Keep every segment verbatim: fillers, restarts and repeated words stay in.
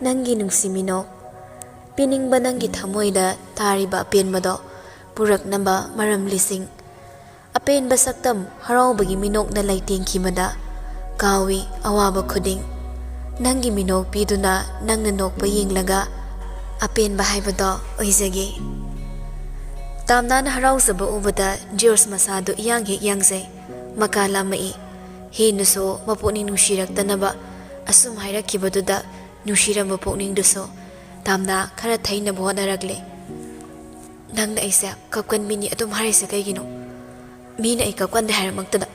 ꯅꯪꯒꯤ ꯅꯨꯡꯁꯤ ꯃꯤꯅꯣꯛ꯫ ꯄꯤꯅꯤꯡꯕ ꯅꯪꯒꯤ ꯊꯃꯣꯏꯗ ꯇꯥꯔꯤꯕ ꯑꯄꯦꯟꯕꯗꯣ ꯄꯨꯔꯛꯅꯕ ꯃꯔꯝ ꯂꯤꯁꯤꯡ꯫ ꯑꯄꯦꯟꯕ ꯁꯛꯇꯝ ꯍꯔꯥꯎꯕꯒꯤ ꯃꯤꯅꯣꯛꯅ ꯂꯩꯇꯦꯡꯈꯤꯕꯗ ꯀꯥꯎꯏ ꯑꯋꯥꯕ ꯈꯨꯗꯤꯡ꯫ ꯅꯪꯒꯤ ꯃꯤꯅꯣꯛ ꯄꯤꯗꯨꯅ ꯅꯪꯅ ꯅꯣꯛꯄ ꯌꯦꯡꯂꯒ ꯑꯄꯦꯟꯕ ꯍꯥꯏꯕꯗꯣ ꯑꯣꯏꯖꯒꯦ꯫ ꯇꯥꯝꯅꯥꯅ ꯍꯔꯥꯎꯖꯕ ꯎꯕꯗ ꯖꯤꯌꯣꯔꯖ ꯃꯁꯥꯗꯨ ꯏꯌꯥꯡ ꯍꯦꯛ ꯌꯥꯡꯖꯩ꯫ ꯃꯀꯥ ꯂꯥꯝꯃꯛꯏ꯫ ꯍꯦꯟꯅꯁꯨ ꯃꯄꯨꯛꯅꯤꯡ ꯅꯨꯡꯁꯤꯔꯛꯇꯅꯕ ꯑꯁꯨꯝ ꯍꯥꯏꯔꯛꯈꯤꯕꯗꯨꯗ ꯅꯨꯡꯁꯤꯔꯝꯕ ꯄꯨꯛꯅꯤꯡꯗꯨꯁꯨ ꯇꯥꯝꯅꯥ ꯈꯔ ꯊꯩꯅꯕ ꯍꯣꯠꯅꯔꯛꯂꯦ꯫ "ꯅꯪꯅ ꯑꯩꯁꯦ ꯀꯞꯀꯟꯕꯤꯅꯤ ꯑꯗꯨꯝ ꯍꯥꯏꯔꯤꯁꯦ ꯀꯩꯒꯤꯅꯣ? ꯃꯤꯅ ꯑꯩ ꯀꯞꯀꯟꯗꯦ ꯍꯥꯏꯔꯝꯃꯛꯇꯅ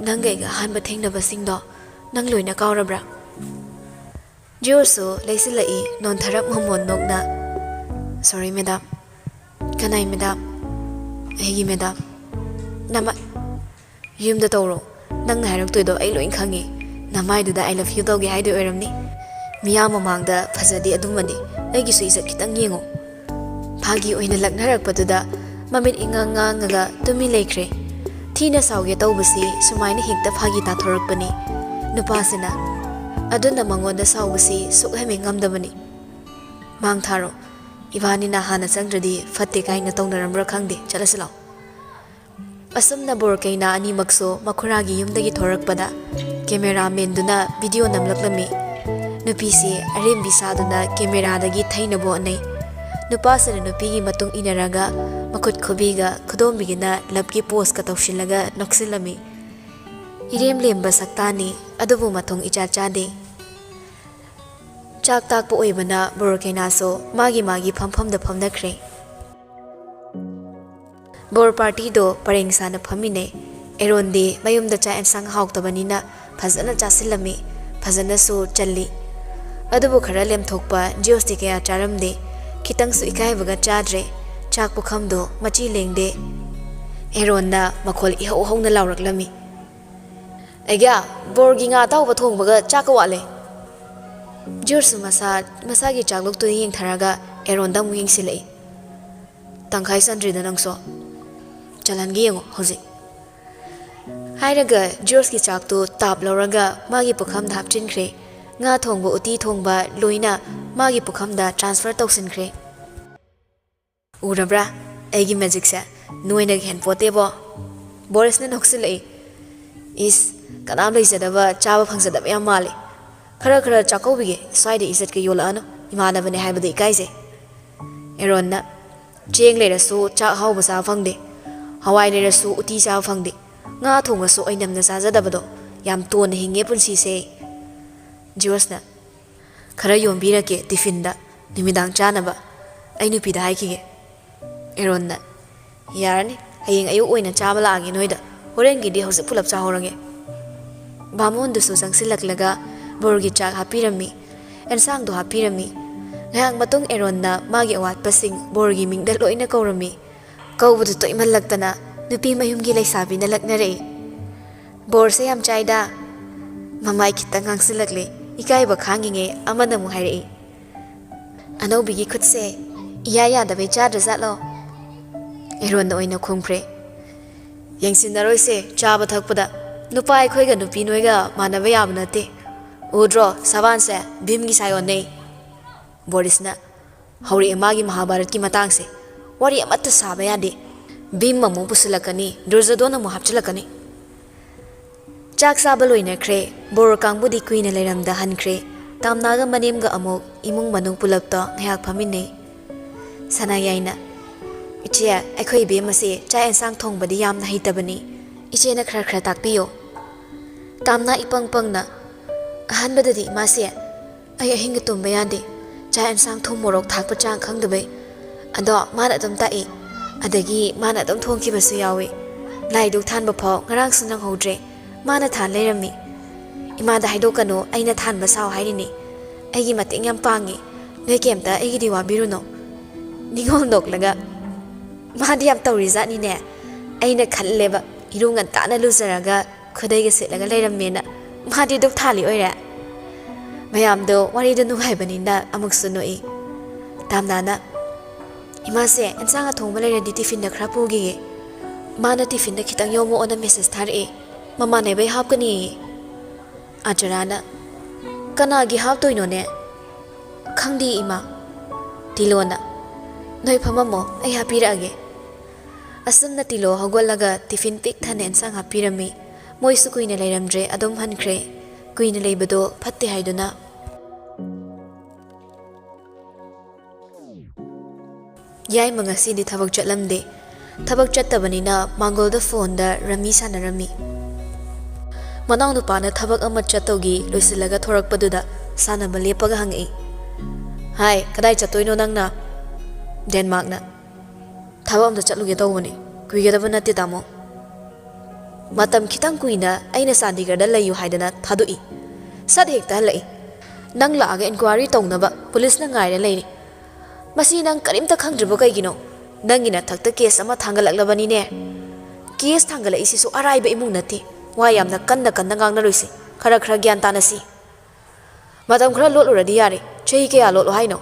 ꯅꯪꯒ ꯑꯩꯒ ꯑꯍꯥꯟꯕ ꯊꯦꯡꯅꯕꯁꯤꯡꯗꯣ ꯅꯪ ꯂꯣꯏꯅ ꯀꯥꯎꯔꯕ꯭ꯔꯥ?" ꯖꯤꯌꯣꯔꯖꯁꯨ ꯂꯩꯁꯤꯜꯂꯛꯏ ꯅꯣꯟꯊꯔꯞ ꯃꯃꯣꯟ ꯅꯣꯛꯅ꯫ "Sorry madam." "ꯀꯅꯥꯏ madam?" "ꯑꯩꯒꯤ madam." "ꯅꯃ-, ꯌꯨꯝꯗ ꯇꯧꯔꯣ꯫ ꯅꯪꯅ ꯍꯥꯏꯔꯛꯇꯣꯏꯗꯣ ꯑꯩ ꯂꯣꯏ ꯈꯪꯉꯦ꯫ ꯅꯃꯥꯏꯗꯨꯗ I love you ꯇꯧꯒꯦ ꯍꯥꯏꯗꯣꯏ ꯑꯣꯏꯔꯝꯅꯤ꯫ ꯃꯤꯌꯥꯝ ꯃꯃꯥꯡꯗ ꯐꯖꯗꯦ ꯑꯗꯨꯃꯗꯤ꯫ ꯑꯩꯒꯤꯁꯨ ꯏꯖꯠ ꯈꯤꯇꯪ ꯌꯦꯡꯉꯣ." ꯐꯥꯒꯤ ꯑꯣꯏꯅ ꯂꯛꯅꯔꯛꯄꯗꯨꯗ ꯃꯃꯤꯠ ꯏꯉꯥꯡ ꯉꯥꯡꯉꯒ ꯇꯨꯃꯤꯟ ꯂꯩꯈ꯭ꯔꯦ꯫ ꯊꯤꯅ ꯁꯥꯎꯒꯦ ꯇꯧꯕꯁꯤ ꯁꯨꯃꯥꯏꯅ ꯍꯦꯛꯇ ꯐꯥꯒꯤ ꯇꯥꯊꯣꯔꯛꯄꯅꯤ ꯅꯨꯄꯥꯁꯤꯅ꯫ ꯑꯗꯨꯅ ꯃꯉꯣꯟꯗ ꯁꯥꯎꯕꯁꯤ ꯁꯨꯛꯍꯦꯟ ꯍꯦꯟ ꯉꯝꯗꯕꯅꯤ꯫ "ꯃꯥꯡ ꯊꯥꯔꯣ꯫ ꯏꯕꯥꯅꯤꯅ ꯍꯥꯟꯅ ꯆꯪꯗ꯭ꯔꯗꯤ ꯐꯠꯇꯦ ꯀꯥꯏꯅ ꯇꯧꯅꯔꯝꯕ꯭ꯔꯥ ꯈꯪꯗꯦ꯫ ꯆꯠꯂꯁꯤ ꯂꯥꯎ." ꯑꯁꯨꯝꯅ ꯕꯣꯔ ꯀꯩꯅꯥ ꯑꯅꯤꯃꯛꯁꯨ ꯃꯈꯨꯔꯥꯒꯤ ꯌꯨꯝꯗꯒꯤ ꯊꯣꯔꯛꯄꯗ ꯀꯦꯃꯦꯔꯥꯃꯦꯟꯗꯨꯅ ꯚꯤꯗꯤꯑꯣ ꯅꯝꯂꯛꯂꯝꯃꯤ꯫ ꯅꯨꯄꯤꯁꯤ ꯑꯔꯦꯝꯕꯤ ꯁꯥꯗꯨꯅ ꯀꯦꯃꯦꯔꯥꯗꯒꯤ ꯊꯩꯅꯕ ꯍꯣꯠꯅꯩ꯫ ꯅꯨꯄꯥꯁꯤꯅ ꯅꯨꯄꯤꯒꯤ ꯃꯇꯨꯡ ꯏꯟꯅꯔꯒ ꯃꯈꯨꯠ ꯈꯨꯕꯤꯒ ꯈꯨꯗꯣꯝꯕꯤꯒꯅ ꯂꯞꯀꯤ ꯄꯣꯁꯀ ꯇꯧꯁꯤꯜꯂꯒ ꯅꯣꯛꯁꯤꯜꯂꯝꯃꯤ꯫ ꯏꯔꯦꯝ ꯂꯦꯝꯕ ꯁꯛꯇꯥꯅꯤ, ꯑꯗꯨꯕꯨ ꯃꯊꯣꯡ ꯏꯆꯥ ꯆꯥꯗꯦ꯫ ꯆꯥꯛ ꯇꯥꯛꯄ ꯑꯣꯏꯕꯅ ꯕꯣꯔ ꯀꯩꯅꯥꯁꯨ ꯃꯥꯒꯤ ꯃꯥꯒꯤ ꯐꯝꯐꯝꯗ ꯐꯝꯅꯈ꯭ꯔꯦ꯫ ꯕꯣꯔ ꯄꯥꯔꯇꯤꯗꯣ ꯄꯔꯦꯡ ꯁꯥꯅ ꯐꯝꯃꯤꯟꯅꯩ꯫ ꯑꯦꯔꯣꯟꯗꯤ ꯃꯌꯨꯝꯗ ꯆꯥꯛ ꯑꯦꯟꯁꯥꯡ ꯍꯥꯎꯇꯕꯅꯤꯅ ꯐꯖꯅ ꯆꯥꯁꯤꯜꯂꯝꯃꯤ, ꯐꯖꯅꯁꯨ ꯆꯜꯂꯤ꯫ ꯑꯗꯨꯕꯨ ꯈꯔ ꯂꯦꯝꯊꯣꯛꯄ ꯖꯤꯌꯣꯁꯇꯤ ꯀꯌꯥ ꯆꯥꯔꯝꯗꯦ꯫ ꯈꯤꯇꯪꯁꯨ ꯏꯀꯥꯏꯕꯒ ꯆꯥꯗ꯭ꯔꯦ꯫ ꯆꯥꯛ ꯄꯨꯈꯝꯗꯣ ꯃꯆꯤ ꯂꯦꯡꯗꯦ꯫ ꯑꯦꯔꯣꯟꯅ ꯃꯈꯣꯜ ꯏꯍꯧ ꯍꯧꯅ ꯂꯥꯎꯔꯛꯂꯝꯃꯤ꯫ "ꯑꯩꯒ꯭ꯌꯥ, ꯕꯣꯔꯒꯤ ꯉꯥ ꯑꯇꯥꯎꯕ ꯊꯣꯡꯕꯒ ꯆꯥꯛꯀ ꯋꯥꯠꯂꯦ!" ꯖꯤꯌꯣꯁꯁꯨ ꯃꯁꯥ, ꯃꯁꯥꯒꯤ ꯆꯥꯛꯂꯨꯛꯇꯨꯗ ꯌꯦꯡꯊꯔꯒ ꯑꯦꯔꯣꯟꯗ ꯑꯃꯨꯛ ꯌꯦꯡꯁꯤꯜꯂꯛꯏ꯫ "ꯇꯪꯈꯥꯏ ꯆꯟꯗ꯭ꯔꯤꯗ ꯅꯪꯁꯨ꯫ ꯆꯜꯍꯟꯒꯦ ꯌꯦꯡꯉꯣ ꯍꯧꯖꯤꯛ꯫" ꯍꯥꯏꯔꯒ ꯖꯤꯌꯣꯁꯀꯤ ꯆꯥꯛꯇꯨ ꯇꯥꯞ ꯂꯧꯔꯒ ꯃꯥꯒꯤ ꯄꯨꯈꯝꯗ ꯍꯥꯞꯆꯤꯟꯈ꯭ꯔꯦ꯫ ꯉꯥ ꯊꯣꯡꯕ, ꯎꯇꯤ ꯊꯣꯡꯕ ꯂꯣꯏꯅ ꯃꯥꯒꯤ ꯄꯨꯈꯝꯗ transfer ꯇꯧꯁꯤꯟꯈ꯭ꯔꯦ꯫ "ꯎꯔꯕ꯭ꯔꯥ? ꯑꯩꯒꯤ magicꯁꯦ ꯅꯣꯏꯅꯒ ꯍꯦꯟꯄꯣꯠꯇꯦꯕꯣ꯫" ꯕꯣꯔꯤꯁꯅ ꯅꯣꯛꯁꯤꯜꯂꯛꯏ꯫ "ꯏꯁ, ꯀꯅꯥꯝ ꯂꯩꯖꯗꯕ, ꯆꯥꯕ ꯐꯪꯖꯗꯕ ꯌꯥꯝ ꯃꯥꯜꯂꯤ꯫ ꯈꯔ ꯈꯔ ꯆꯥꯛꯀꯧꯕꯤꯒꯦ, ꯁ꯭ꯋꯥꯏꯗ ꯏꯖꯠꯀ ꯌꯣꯜꯂꯛꯑꯅꯨ, ꯏꯃꯥꯟꯅꯕꯅꯦ ꯍꯥꯏꯕꯗ ꯏꯀꯥꯏꯖꯩ꯫" ꯑꯦꯔꯣꯟꯅ, "ꯆꯦꯡ ꯂꯩꯔꯁꯨ ꯆꯥꯛ ꯑꯍꯥꯎꯕ ꯆꯥꯕ ꯐꯪꯗꯦ, ꯍꯋꯥꯏ ꯂꯩꯔꯁꯨ ꯎꯇꯤ ꯆꯥꯕ ꯐꯪꯗꯦ, ꯉꯥ ꯊꯣꯡꯉꯁꯨ ꯑꯣꯏꯅꯝꯅ ꯆꯥꯖꯗꯕꯗꯣ, ꯌꯥꯝ ꯇꯣꯟꯅ ꯍꯤꯡꯉꯦ ꯄꯨꯟꯁꯤꯁꯦ꯫" ꯖꯤꯌꯣꯁꯅ, "ꯈꯔ ꯌꯣꯝꯕꯤꯔꯛꯀꯦ ꯇꯤꯐꯤꯟꯗ, ꯅꯨꯃꯤꯗꯥꯡ ꯆꯥꯅꯕ꯫ ꯑꯩ ꯅꯨꯄꯤꯗ ꯍꯥꯏꯈꯤꯒꯦ꯫" ꯑꯦꯔꯣꯟꯅ, "ꯌꯥꯔꯅꯤ, ꯍꯌꯦꯡ ꯑꯌꯨꯛ ꯑꯣꯏꯅ ꯆꯥꯕ ꯂꯥꯛꯑꯒꯦ ꯅꯣꯏꯗ, ꯍꯣꯔꯦꯟꯒꯤꯗꯤ ꯍꯧꯖꯤꯛ ꯄꯨꯂꯞ ꯆꯥꯍꯧꯔꯒꯦ꯫" ꯕꯥꯃꯣꯟꯗꯨꯁꯨ ꯆꯪꯁꯤꯜꯂꯛꯂꯒ ꯕꯣꯔꯒꯤ ꯆꯥꯛ ꯍꯥꯞꯄꯤꯔꯝꯃꯤ, ꯑꯦꯟꯁꯥꯡꯗꯣ ꯍꯥꯞꯄꯤꯔꯝꯃꯤ꯫ ꯉꯥꯏꯍꯥꯛ ꯃꯇꯨꯡ ꯑꯦꯔꯣꯟꯅ ꯃꯥꯒꯤ ꯑꯋꯥꯠꯄꯁꯤꯡ ꯕꯣꯔꯒꯤ ꯃꯤꯡꯗ ꯂꯣꯏꯅ ꯀꯧꯔꯝꯃꯤ꯫ ꯀꯧꯕꯗꯨ ꯇꯣꯏꯃꯜꯂꯛꯇꯅ ꯅꯨꯄꯤ ꯃꯌꯨꯝꯒꯤ ꯂꯩꯁꯥꯕꯤꯅ ꯂꯛꯅꯔꯛꯏ꯫ "ꯕꯣꯔꯁꯦ ꯌꯥꯝ ꯆꯥꯏꯗ꯫" ꯃꯃꯥꯏ ꯈꯤꯇꯪ ꯉꯥꯡꯁꯤꯜꯂꯛꯂꯦ, ꯏꯀꯥꯏꯕ ꯈꯥꯡꯉꯤꯉꯩ ꯑꯃꯅ ꯑꯃꯨꯛ ꯍꯥꯏꯔꯛꯏ꯫ "ꯑꯅꯧꯕꯤꯒꯤ ꯈꯨꯠꯁꯦ ꯏꯌꯥ ꯌꯥꯗꯕꯩ ꯆꯥꯗ꯭ꯔꯖꯥꯠꯂꯣ?" ꯑꯦꯔꯣꯟꯅ ꯑꯣꯏꯅ ꯈꯨꯝꯈ꯭ꯔꯦ꯫ "ꯌꯦꯡꯁꯤꯟꯅꯔꯣꯏꯁꯦ ꯆꯥꯕ ꯊꯛꯄꯗ꯫ ꯅꯨꯄꯥ ꯑꯩꯈꯣꯏꯒ ꯅꯨꯄꯤ ꯅꯣꯏꯒ ꯃꯥꯟꯅꯕ ꯌꯥꯕ ꯅꯠꯇꯦ꯫ ꯎꯗ꯭ꯔꯣ, ꯁꯥꯕꯥꯟꯁꯦ ꯚꯤꯝꯒꯤ ꯁꯥꯏ ꯑꯣꯟꯅꯩ꯫" ꯕꯣꯔꯤꯁꯅ ꯍꯧꯔꯛꯑꯦ ꯃꯥꯒꯤ ꯃꯍꯥꯚꯥꯔꯠꯀꯤ ꯃꯇꯥꯡꯁꯦ꯫ "ꯋꯥꯔꯤ ꯑꯃꯠꯇ ꯁꯥꯕ ꯌꯥꯗꯦ꯫ ꯚꯤꯝ ꯑꯃꯨꯛ ꯄꯨꯁꯤꯜꯂꯛꯀꯅꯤ, ꯗꯨꯔꯖꯣꯙꯣꯟ ꯑꯃꯨꯛ ꯍꯥꯞꯆꯤꯜꯂꯛꯀꯅꯤ꯫" ꯆꯥꯛ ꯆꯥꯕ ꯂꯣꯏꯅꯈ꯭ꯔꯦ꯫ ꯕꯣꯔ ꯀꯥꯡꯕꯨꯗꯤ ꯀꯨꯏꯅ ꯂꯩꯔꯝꯗ ꯍꯟꯈ꯭ꯔꯦ꯫ ꯇꯥꯝꯅꯥꯒ ꯃꯅꯦꯝꯒ ꯑꯃꯨꯛ ꯏꯃꯨꯡ ꯃꯅꯨꯡ ꯄꯨꯂꯞꯇ ꯉꯥꯏꯍꯥꯛ ꯐꯝꯃꯤꯟꯅꯩ꯫ ꯁꯅꯥꯌꯥꯏꯅ, "ꯏꯆꯦ, ꯑꯩꯈꯣꯏ ꯏꯕꯦꯝꯃꯁꯦ ꯆꯥꯛ ꯑꯦꯟꯁꯥꯡ ꯊꯣꯡꯕꯗꯤ ꯌꯥꯝꯅ ꯍꯩꯇꯕꯅꯤ꯫ ꯏꯆꯦꯅ ꯈꯔ ꯈꯔ ꯇꯥꯛꯄꯤꯌꯣ꯫" ꯇꯥꯝꯅꯥ ꯏꯄꯪ ꯄꯪꯅ, "ꯑꯍꯥꯟꯕꯗꯗꯤ ꯏꯃꯥꯁꯦ ꯑꯩ ꯑꯍꯤꯡꯒ ꯇꯨꯝꯕ ꯌꯥꯗꯦ꯫ ꯆꯥꯛ ꯑꯦꯟꯁꯥꯡ ꯊꯨꯝ ꯃꯣꯔꯣꯛ ꯊꯥꯛꯄ ꯆꯥꯡ ꯈꯪꯗꯕꯩ꯫ ꯑꯗꯣ ꯃꯥꯅ ꯑꯗꯨꯝ ꯇꯥꯛꯏ꯫ ꯑꯗꯒꯤ ꯃꯥꯅ ꯑꯗꯨꯝ ꯊꯣꯡꯈꯤꯕꯁꯨ ꯌꯥꯎꯏ꯫ ꯂꯥꯏ ꯙꯨꯛ ꯊꯥꯟꯕ ꯐꯥꯎ ꯉꯔꯥꯡꯁꯨ ꯅꯪꯍꯧꯗ꯭ꯔꯦ꯫ ꯃꯥꯅ ꯊꯥꯟ ꯂꯩꯔꯝꯃꯤ꯫ ꯏꯃꯥꯗ ꯍꯥꯏꯗꯣꯛꯀꯅꯨ, ꯑꯩꯅ ꯊꯥꯟꯕ ꯁꯥꯎ ꯍꯥꯏꯔꯤꯅꯤ꯫ ꯑꯩꯒꯤ ꯃꯇꯦꯡ ꯌꯥꯝ ꯄꯥꯡꯉꯤ꯫ ꯅꯣꯏ ꯀꯩꯝꯇ ꯑꯩꯒꯤꯗꯤ ꯋꯥꯕꯤꯔꯨꯅꯨ꯫" ꯅꯤꯉꯣꯜ ꯅꯣꯛꯂꯒ, "ꯃꯥꯗꯤ ꯌꯥꯝ ꯇꯧꯔꯤꯖꯥꯠꯅꯤꯅꯦ꯫ ꯑꯩꯅ ꯈꯜꯂꯦꯕ, ꯏꯔꯨ ꯉꯟꯇꯥꯅ ꯂꯨꯖꯔꯒ ꯈꯨꯗꯩꯒ ꯁꯦꯠꯂꯒ ꯂꯩꯔꯝꯃꯦꯅ꯫ ꯃꯥꯗꯤ ꯙꯨꯛ ꯊꯥꯜꯂꯤ ꯑꯣꯏꯔꯦ꯫" ꯃꯌꯥꯝꯗꯣ ꯋꯥꯔꯤꯗꯣ ꯅꯨꯡꯉꯥꯏꯕꯅꯤꯅ ꯑꯃꯨꯛꯁꯨ ꯅꯣꯛꯏ꯫ ꯇꯥꯝꯅꯥꯅ, "ꯏꯃꯥꯁꯦ, ꯑꯦꯟꯁꯥꯡ ꯑꯊꯣꯡꯕ ꯂꯩꯔꯗꯤ ꯇꯤꯐꯤꯟꯗ ꯈꯔ ꯄꯨꯈꯤꯒꯦ꯫ ꯃꯥꯅ ꯇꯤꯐꯤꯟꯗ ꯈꯤꯇꯪ ꯌꯣꯝꯃꯛꯑꯣꯅ message ꯊꯥꯔꯛꯑꯦ꯫ ꯃꯃꯥꯟꯅꯕꯩ ꯍꯥꯞꯀꯅꯤꯌꯦ꯫" ꯑꯥꯆꯔꯥꯅ, ꯀꯅꯥꯒꯤ ꯍꯥꯞꯇꯣꯏꯅꯣꯅꯦ? ꯈꯪꯗꯦ ꯏꯃꯥ꯫ ꯇꯤꯂꯣꯅ, "ꯅꯣꯏ ꯐꯝꯃꯝꯃꯣ, ꯑꯩ ꯍꯥꯞꯄꯤꯔꯛꯑꯒꯦ"꯫ ꯑꯁꯨꯝꯅ ꯇꯤꯂꯣ ꯍꯧꯒꯠꯂꯒ ꯇꯤꯐꯤꯟ ꯄꯤꯛ ꯊꯟꯅ ꯏꯟꯁꯥꯡ ꯍꯥꯞꯄꯤꯔꯝꯃꯤ꯫ ꯃꯣꯏꯁꯨ ꯀꯨꯏꯅ ꯂꯩꯔꯝꯗ꯭ꯔꯦ, ꯑꯗꯨꯝ ꯍꯟꯈ꯭ꯔꯦ꯫ ꯀꯨꯏꯅ ꯂꯩꯕꯗꯣ ꯐꯠꯇꯦ ꯍꯥꯏꯗꯨꯅ꯫ ꯌꯥꯏꯃ ꯉꯁꯤꯗꯤ ꯊꯕꯛ ꯆꯠꯂꯝꯗꯦ꯫ ꯊꯕꯛ ꯆꯠꯇꯕꯅꯤꯅ ꯃꯥꯡꯒꯣꯜꯗ ꯐꯣꯟꯗ ꯔꯃꯤ ꯁꯥꯟꯅꯔꯝꯃꯤ꯫ ꯃꯅꯥꯎꯅꯨꯄꯥꯅ ꯊꯕꯛ ꯑꯃ ꯆꯠꯇꯧꯒꯤ ꯂꯣꯏꯁꯤꯜꯂꯒ ꯊꯣꯔꯛꯄꯗꯨꯗ ꯁꯥꯟꯅꯕ ꯂꯦꯞꯄꯒ ꯍꯪꯉꯛꯏ, "ꯍꯥꯏ, ꯀꯗꯥꯏ ꯆꯠꯇꯣꯏꯅꯣ ꯅꯪꯅ?" ꯗꯦꯟꯃꯥꯔꯛꯅ꯫ "ꯊꯕꯛ ꯑꯝꯇ ꯆꯠꯂꯨꯒꯦ ꯇꯧꯕꯅꯤ꯫ ꯀꯨꯏꯒꯗꯕ ꯅꯠꯇꯦ, ꯇꯥꯃꯣ"꯫ ꯃꯇꯝ ꯈꯤꯇꯪ ꯀꯨꯏꯅ ꯑꯩꯅ ꯆꯥꯟꯗꯤꯒꯔꯗ ꯂꯩꯌꯨ ꯍꯥꯏꯗꯅ ꯊꯥꯗꯣꯛꯏ꯫ ꯁꯠ ꯍꯦꯛꯇ ꯍꯜꯂꯛꯏ꯫ "ꯅꯪ ꯂꯥꯛꯑꯒ ꯏꯟꯀ꯭ꯋꯥꯏꯔꯤ ꯇꯧꯅꯕ ꯄꯨꯂꯤꯁꯅ ꯉꯥꯏꯔ ꯂꯩꯔꯤ꯫ ꯃꯁꯤ ꯅꯪ ꯀꯔꯤꯝꯇ ꯈꯪꯗ꯭ꯔꯤꯕ ꯀꯩꯒꯤꯅꯣ? ꯅꯪꯒꯤ ꯅꯊꯛꯇ ꯀꯦꯁ ꯑꯃ ꯊꯥꯡꯒꯠꯂꯛꯂꯕꯅꯤꯅꯦ꯫ ꯀꯦꯁ ꯊꯥꯡꯒꯠꯂꯛꯏꯁꯤꯁꯨ ꯑꯔꯥꯏꯕ ꯏꯃꯨꯡ ꯅꯠꯇꯦ꯫ ꯋꯥ ꯌꯥꯝꯅ ꯀꯟꯅ ꯀꯟꯅ ꯉꯥꯡꯅꯔꯣꯏꯁꯤ꯫ ꯈꯔ ꯈꯔ ꯒ꯭ꯌꯥꯟ ꯇꯥꯅꯁꯤ꯫ ꯃꯇꯝ ꯈꯔ ꯂꯣꯠꯂꯨꯔꯗꯤ ꯌꯥꯔꯦ꯫ ꯆꯍꯤ ꯀꯌꯥ ꯂꯣꯠꯂꯣ ꯍꯥꯏꯅꯣ?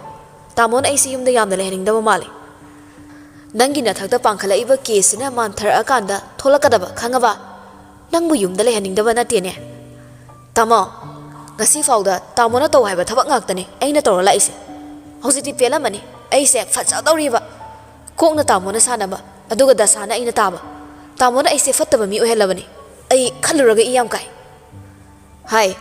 ꯇꯥꯃꯣꯅ ꯑꯩꯁꯤ ꯌꯨꯝꯗ ꯌꯥꯝꯅ ꯂꯩꯍꯟꯅꯤꯡꯗꯕ ꯃꯥꯜꯂꯦ꯫ ꯅꯪꯒꯤ ꯅꯊꯛꯇ ꯄꯥꯡꯈꯠꯂꯛꯏꯕ ꯀꯦꯁꯁꯤꯅ ꯃꯥꯟꯊꯔꯛꯑꯀꯥꯟꯗ ꯊꯣꯛꯂꯛꯀꯗꯕ ꯈꯪꯉꯕ? ꯅꯪꯕꯨ ꯌꯨꯝꯗ ꯂꯩꯍꯟꯅꯤꯡꯗꯕ ꯅꯠꯇꯦꯅꯦ꯫ ꯇꯥꯃꯣ, ꯉꯁꯤ ꯐꯥꯎꯗ ꯇꯥꯃꯣꯅ ꯇꯧ ꯍꯥꯏꯕ ꯊꯕꯛ ꯉꯥꯛꯇꯅꯦ ꯑꯩꯅ ꯇꯧꯔ ꯂꯥꯛꯏꯁꯦ꯫ ꯍꯧꯖꯤꯛꯇꯤ ꯄꯦꯜꯂꯝꯃꯅꯤ꯫ ꯑꯩꯁꯦ ꯐꯖꯗꯧꯔꯤꯕ꯫ ꯀꯣꯛꯅ ꯇꯥꯃꯣꯅ ꯁꯥꯟꯅꯕ, ꯑꯗꯨꯒ ꯗꯁꯥꯅ ꯑꯩꯅ ꯇꯥꯕ꯫ ꯇꯥꯃꯣꯅ ꯑꯩꯁꯦ ꯐꯠꯇꯕ ꯃꯤ ꯑꯣꯏꯍꯜꯂꯕꯅꯤ꯫ ꯑꯩ ꯈꯜꯂꯨꯔꯒ ꯏ ꯌꯥꯝ ꯀꯥꯏ꯫ ꯍꯥꯏ,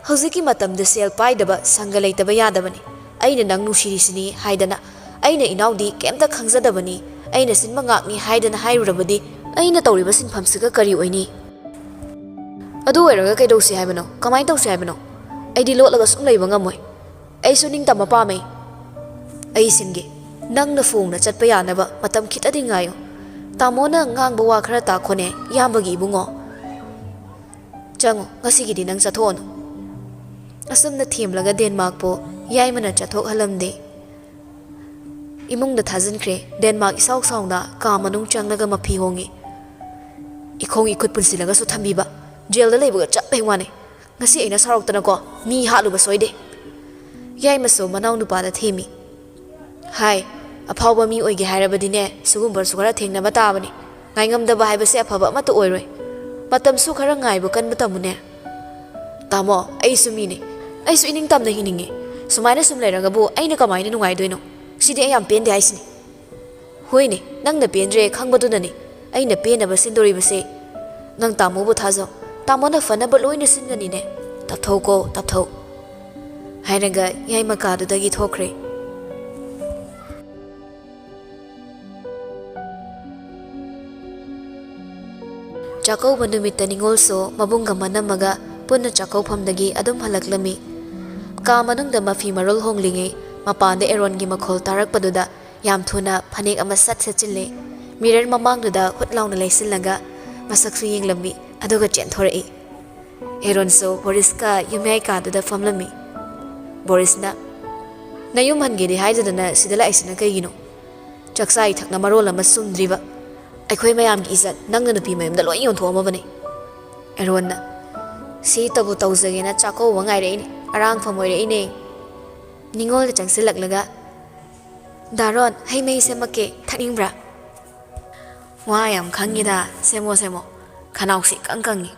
ꯍꯧꯖꯤꯛꯀꯤ ꯃꯇꯝꯗ ꯁꯦꯜ ꯄꯥꯏꯗꯕ ꯁꯪꯒ ꯂꯩꯇꯕ ꯌꯥꯗꯕꯅꯤ꯫ ꯑꯩꯅ ꯅꯪ ꯅꯨꯡꯁꯤꯔꯤꯁꯤꯅꯤ ꯍꯥꯏꯗꯅ, ꯑꯩꯅ ꯏꯅꯥꯎꯗꯤ ꯀꯩꯝꯇ ꯈꯪꯖꯗꯕꯅꯤ, ꯑꯩꯅ ꯁꯤꯟꯕ ꯉꯥꯛꯅꯤ ꯍꯥꯏꯗꯅ ꯍꯥꯏꯔꯨꯔꯕꯗꯤ, ꯑꯩꯅ ꯇꯧꯔꯤꯕ ꯁꯤꯟꯐꯝꯁꯤꯒ ꯀꯔꯤ ꯑꯣꯏꯅꯤ? ꯑꯗꯨ ꯑꯣꯏꯔꯒ ꯀꯩꯗꯧꯁꯤ ꯍꯥꯏꯕꯅꯣ? ꯀꯃꯥꯏꯅ ꯇꯧꯁꯤ ꯍꯥꯏꯕꯅꯣ? ꯑꯩꯗꯤ ꯂꯣꯠꯂꯒ ꯁꯨꯝ ꯂꯩꯕ ꯉꯝꯃꯣꯏ꯫ ꯑꯩꯁꯨ ꯅꯤꯡꯇꯝꯕ ꯄꯥꯝꯃꯦ꯫ ꯑꯩ ꯁꯤꯟꯒꯦ꯫ ꯅꯪꯅ ꯐꯣꯡꯅ ꯆꯠꯄ ꯌꯥꯅꯕ ꯃꯇꯝ ꯈꯤꯇꯗꯤ ꯉꯥꯏꯌꯨ꯫ ꯇꯥꯃꯣꯅ ꯉꯥꯡꯕ ꯋꯥ ꯈꯔ ꯇꯥꯈꯣꯅꯦ, ꯏꯌꯥꯝꯕꯒꯤ ꯏꯕꯨꯡꯉꯣ꯫ ꯆꯪꯉꯣ, ꯉꯁꯤꯒꯤꯗꯤ ꯅꯪ ꯆꯠꯊꯣꯛꯑꯅꯨ꯫ ꯑꯁꯨꯝꯅ ꯊꯦꯝꯂꯒ ꯗꯦꯟꯃꯥꯔꯛꯄꯨ ꯌꯥꯏꯃꯅ ꯆꯠꯊꯣꯛꯍꯜꯂꯝꯗꯦ꯫ ꯏꯃꯨꯡꯗ ꯊꯥꯖꯤꯟꯈ꯭ꯔꯦ꯫ ꯗꯦꯟꯃꯥꯔꯛ ꯏꯁꯥꯎ ꯁꯥꯎꯅ ꯀꯥ ꯃꯅꯨꯡ ꯆꯪꯂꯒ ꯃꯐꯤ ꯍꯣꯡꯉꯤ꯫ ꯏꯈꯣꯡ ꯏꯈꯨꯠ ꯄꯨꯟꯁꯤꯜꯂꯒꯁꯨ ꯊꯝꯕꯤꯕ꯫ ꯖꯦꯜꯗ ꯂꯩꯕꯒ ꯆꯞ ꯍꯦꯛ ꯃꯥꯟꯅꯩ꯫ ꯉꯁꯤ ꯑꯩꯅ ꯁꯥꯎꯔꯛꯇꯅꯀꯣ ꯃꯤ ꯍꯥꯠꯂꯨꯕ ꯁꯣꯏꯗꯦ꯫ ꯌꯥꯏꯃꯁꯨ ꯃꯅꯥꯎ ꯅꯨꯄꯥꯗ ꯊꯦꯝꯃꯤ꯫ ꯍꯥꯏ, ꯑꯐꯥꯎꯕ ꯃꯤ ꯑꯣꯏꯒꯦ ꯍꯥꯏꯔꯕꯗꯤꯅꯦ, ꯁꯤꯒꯨꯝꯕꯁꯨ ꯈꯔ ꯊꯦꯡꯅꯕ ꯇꯥꯕꯅꯤ꯫ ꯉꯥꯏꯉꯝꯗꯕ ꯍꯥꯏꯕꯁꯦ ꯑꯐꯕ ꯑꯃꯠꯇ ꯑꯣꯏꯔꯣꯏ꯫ ꯃꯇꯝꯁꯨ ꯈꯔ ꯉꯥꯏꯕ ꯀꯟꯕ ꯇꯝꯃꯨꯅꯦ꯫ ꯇꯥꯃꯣ, ꯑꯩꯁꯨ ꯃꯤꯅꯤ꯫ ꯑꯩꯁꯨ ꯏꯅꯤꯡ ꯇꯝꯅ ꯍꯤꯡꯅꯤꯡꯉꯤ꯫ ꯁꯨꯃꯥꯏꯅ ꯁꯨꯝ ꯂꯩꯔꯒꯕꯨ ꯑꯩꯅ ꯀꯃꯥꯏꯅ ꯅꯨꯡꯉꯥꯏꯗꯣꯏꯅꯣ? ꯁꯤꯗꯤ ꯑꯩ ꯌꯥꯝ ꯄꯦꯟꯗꯦ ꯍꯥꯏꯁꯤꯅꯤ꯫ ꯍꯣꯏꯅꯦ, ꯅꯪꯅ ꯄꯦꯟꯗ꯭ꯔꯦ ꯈꯪꯕꯗꯨꯅꯅꯤ ꯑꯩꯅ ꯄꯦꯟꯅꯕ ꯁꯤꯟꯗꯣꯔꯤꯕꯁꯦ꯫ ꯅꯪ ꯇꯥꯃꯣꯕꯨ ꯊꯥꯖꯧ꯫ ꯇꯥꯃꯣꯅ ꯐꯅꯕ ꯂꯣꯏꯅ ꯁꯤꯟꯒꯅꯤꯅꯦ꯫ ꯇꯞꯊꯧꯀꯣ, ꯇꯞꯊꯧ꯫ ꯍꯥꯏꯔꯒ ꯌꯥꯏꯃ ꯀꯥꯗꯨꯗꯒꯤ ꯊꯣꯛꯈ꯭ꯔꯦ꯫ ꯆꯥꯛꯀꯧꯕ ꯅꯨꯃꯤꯠꯇ ꯅꯤꯉꯣꯜꯁꯨ ꯃꯕꯨꯡꯒ ꯃꯅꯝꯃꯒ ꯄꯨꯟꯅ ꯆꯥꯛꯀꯧꯐꯝꯗꯒꯤ ꯑꯗꯨꯝ ꯍꯜꯂꯛꯂꯝꯃꯤ꯫ ꯀꯥ ꯃꯅꯨꯡꯗ ꯃꯐꯤ ꯃꯔꯣꯜ ꯍꯣꯡꯂꯤꯉꯩ ꯃꯄꯥꯟꯗ ꯑꯦꯔꯣꯟꯒꯤ ꯃꯈꯣꯜ ꯇꯥꯔꯛꯄꯗꯨꯗ ꯌꯥꯝ ꯊꯨꯅ ꯐꯅꯦꯛ ꯑꯃ ꯁꯠ ꯁꯦꯠꯆꯤꯜꯂꯦ꯫ ꯃꯤꯔꯔ ꯃꯃꯥꯡꯗꯨꯗ ꯍꯨꯠ ꯂꯥꯎꯅ ꯂꯩꯁꯤꯜꯂꯒ ꯃꯁꯛꯁꯨ ꯌꯦꯡꯂꯝꯃꯤ, ꯑꯗꯨꯒ ꯆꯦꯟꯊꯣꯔꯛꯏ꯫ ꯑꯦꯔꯣꯟꯁꯨ ꯕꯣꯔꯤꯁꯀ ꯌꯨꯝꯌꯥꯏ ꯀꯥꯗꯨꯗ ꯐꯝꯂꯝꯃꯤ꯫ ꯕꯣꯔꯤꯁꯅ, "ꯅꯌꯨꯝ ꯍꯟꯒꯦꯗꯤ ꯍꯥꯏꯗꯗꯅ ꯁꯤꯗ ꯂꯥꯛꯏꯁꯤꯅ ꯀꯩꯒꯤꯅꯣ? ꯆꯥꯛꯆꯥ ꯏꯊꯛꯅ ꯃꯔꯣꯜ ꯑꯃ ꯆꯨꯝꯗ꯭ꯔꯤꯕ꯫ ꯑꯩꯈꯣꯏ ꯃꯌꯥꯝꯒꯤ ꯏꯖꯠ ꯅꯪꯅ ꯅꯨꯄꯤ ꯃꯌꯨꯝꯗ ꯂꯣꯏ ꯌꯣꯟꯊꯣꯛꯑꯝꯃꯕꯅꯤ꯫" ꯑꯦꯔꯣꯟꯅ, "ꯁꯤꯇꯕꯨ ꯇꯧꯖꯒꯦꯅ ꯆꯥꯛꯀꯧꯕ ꯉꯥꯏꯔꯛꯏꯅꯦ, ꯑꯔꯥꯡꯐꯝ ꯑꯣꯏꯔꯛꯏꯅꯦ꯫" ꯅꯤꯉꯣꯜꯗ ꯆꯪꯁꯤꯜꯂꯛꯂꯒ, "ꯗꯥꯔꯣꯟ, ꯍꯩ ꯃꯍꯤ ꯁꯦꯝꯃꯛꯀꯦ, ꯊꯛꯅꯤꯡꯕ꯭ꯔꯥ?" "ꯋꯥ ꯌꯥꯝ ꯈꯪꯉꯤꯗ, ꯁꯦꯝꯃꯣ ꯁꯦꯝꯃꯣ, ꯈꯅꯥꯎꯁꯤ ꯏꯀꯪ ꯀꯪꯉꯤ꯫"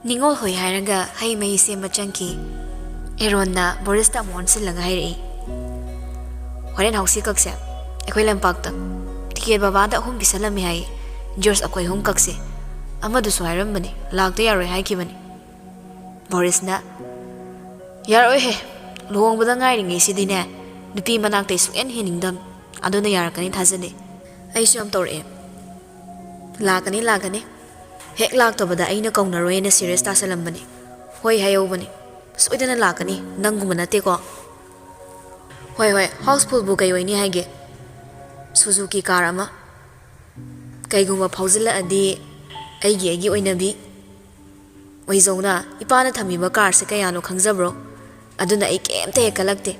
ꯅꯤꯉꯣꯜ ꯍꯣꯏ ꯍꯥꯏꯔꯒ ꯍꯩ ꯃꯍꯤ ꯁꯦꯝꯕ ꯆꯪꯈꯤ꯫ ꯑꯦꯔꯣꯟꯅ ꯕꯣꯔꯤꯁꯇ ꯑꯃꯨꯛ ꯑꯣꯟꯁꯤꯜꯂꯒ ꯍꯥꯏꯔꯛꯏ, "ꯍꯣꯔꯦꯟ ꯍꯧꯁꯤ ꯀꯛꯁꯦ, ꯑꯩꯈꯣꯏ ꯂꯝꯄꯥꯛꯇ꯫ ꯇꯤꯀꯦꯠ ꯕꯕꯥꯗ ꯑꯍꯨꯝ ꯄꯤꯁꯜꯂꯝꯃꯦ ꯍꯥꯏꯌꯦ꯫ ꯖꯣꯔꯖ ꯑꯩꯈꯣꯏ ꯑꯍꯨꯝ ꯀꯛꯁꯦ꯫ ꯑꯃꯗꯨꯁꯨ ꯍꯥꯏꯔꯝꯕꯅꯤ, ꯂꯥꯛꯇ ꯌꯥꯔꯣꯏ ꯍꯥꯏꯈꯤꯕꯅꯤ꯫" ꯕꯣꯔꯤꯁꯅ, "ꯌꯥꯔꯣꯏꯍꯦ, ꯂꯨꯍꯣꯡꯕꯗ ꯉꯥꯏꯔꯤꯉꯩꯁꯤꯗꯤꯅꯦ, ꯅꯨꯄꯤ ꯃꯅꯥꯛꯇꯩ ꯁꯨꯛꯍꯦꯟ ꯍꯦꯟꯅꯤꯡꯗꯝ꯫ ꯑꯗꯨꯅ ꯌꯥꯔꯛꯀꯅꯤ ꯊꯥꯖꯗꯦ꯫ ꯑꯩꯁꯨ ꯌꯥꯝ ꯇꯧꯔꯛꯑꯦ꯫ ꯂꯥꯛꯀꯅꯤ, ꯂꯥꯛꯀꯅꯤ꯫ ꯍꯦꯛ ꯂꯥꯛꯇꯕꯗ ꯑꯩꯅ ꯀꯧꯅꯔꯣꯏꯅ ꯁꯤꯔꯤꯌꯁ ꯇꯥꯁꯜꯂꯝꯕꯅꯤ꯫ ꯍꯣꯏ ꯍꯥꯏꯍꯧꯕꯅꯤ꯫ ꯁꯣꯏꯗꯅ ꯂꯥꯛꯀꯅꯤ, ꯅꯪꯒꯨꯝꯕ ꯅꯠꯇꯦꯀꯣ꯫ ꯍꯣꯏ, ꯍꯣꯏ, ꯍꯥꯎꯁꯐꯨꯜꯕꯨ ꯀꯩ ꯑꯣꯏꯅꯤ ꯍꯥꯏꯒꯦ? ꯁꯨꯖꯨꯀꯤ ꯀꯥꯔ ꯑꯃ꯫ ꯀꯩꯒꯨꯝꯕ ꯐꯥꯎꯖꯤꯜꯂꯛꯑꯗꯤ ꯑꯩꯒꯤ, ꯑꯩꯒꯤ ꯑꯣꯏꯅꯕꯤ꯫ ꯑꯣꯏꯖꯧꯅ, ꯏꯄꯥꯅ ꯊꯝꯃꯤꯕ ꯀꯥꯔꯁꯦ ꯀꯌꯥꯅꯣ ꯈꯪꯖꯕ꯭ꯔꯣ? ꯑꯗꯨꯅ ꯑꯩ ꯀꯩꯝꯇ ꯍꯦꯛ ꯀꯜꯂꯛꯇꯦ꯫"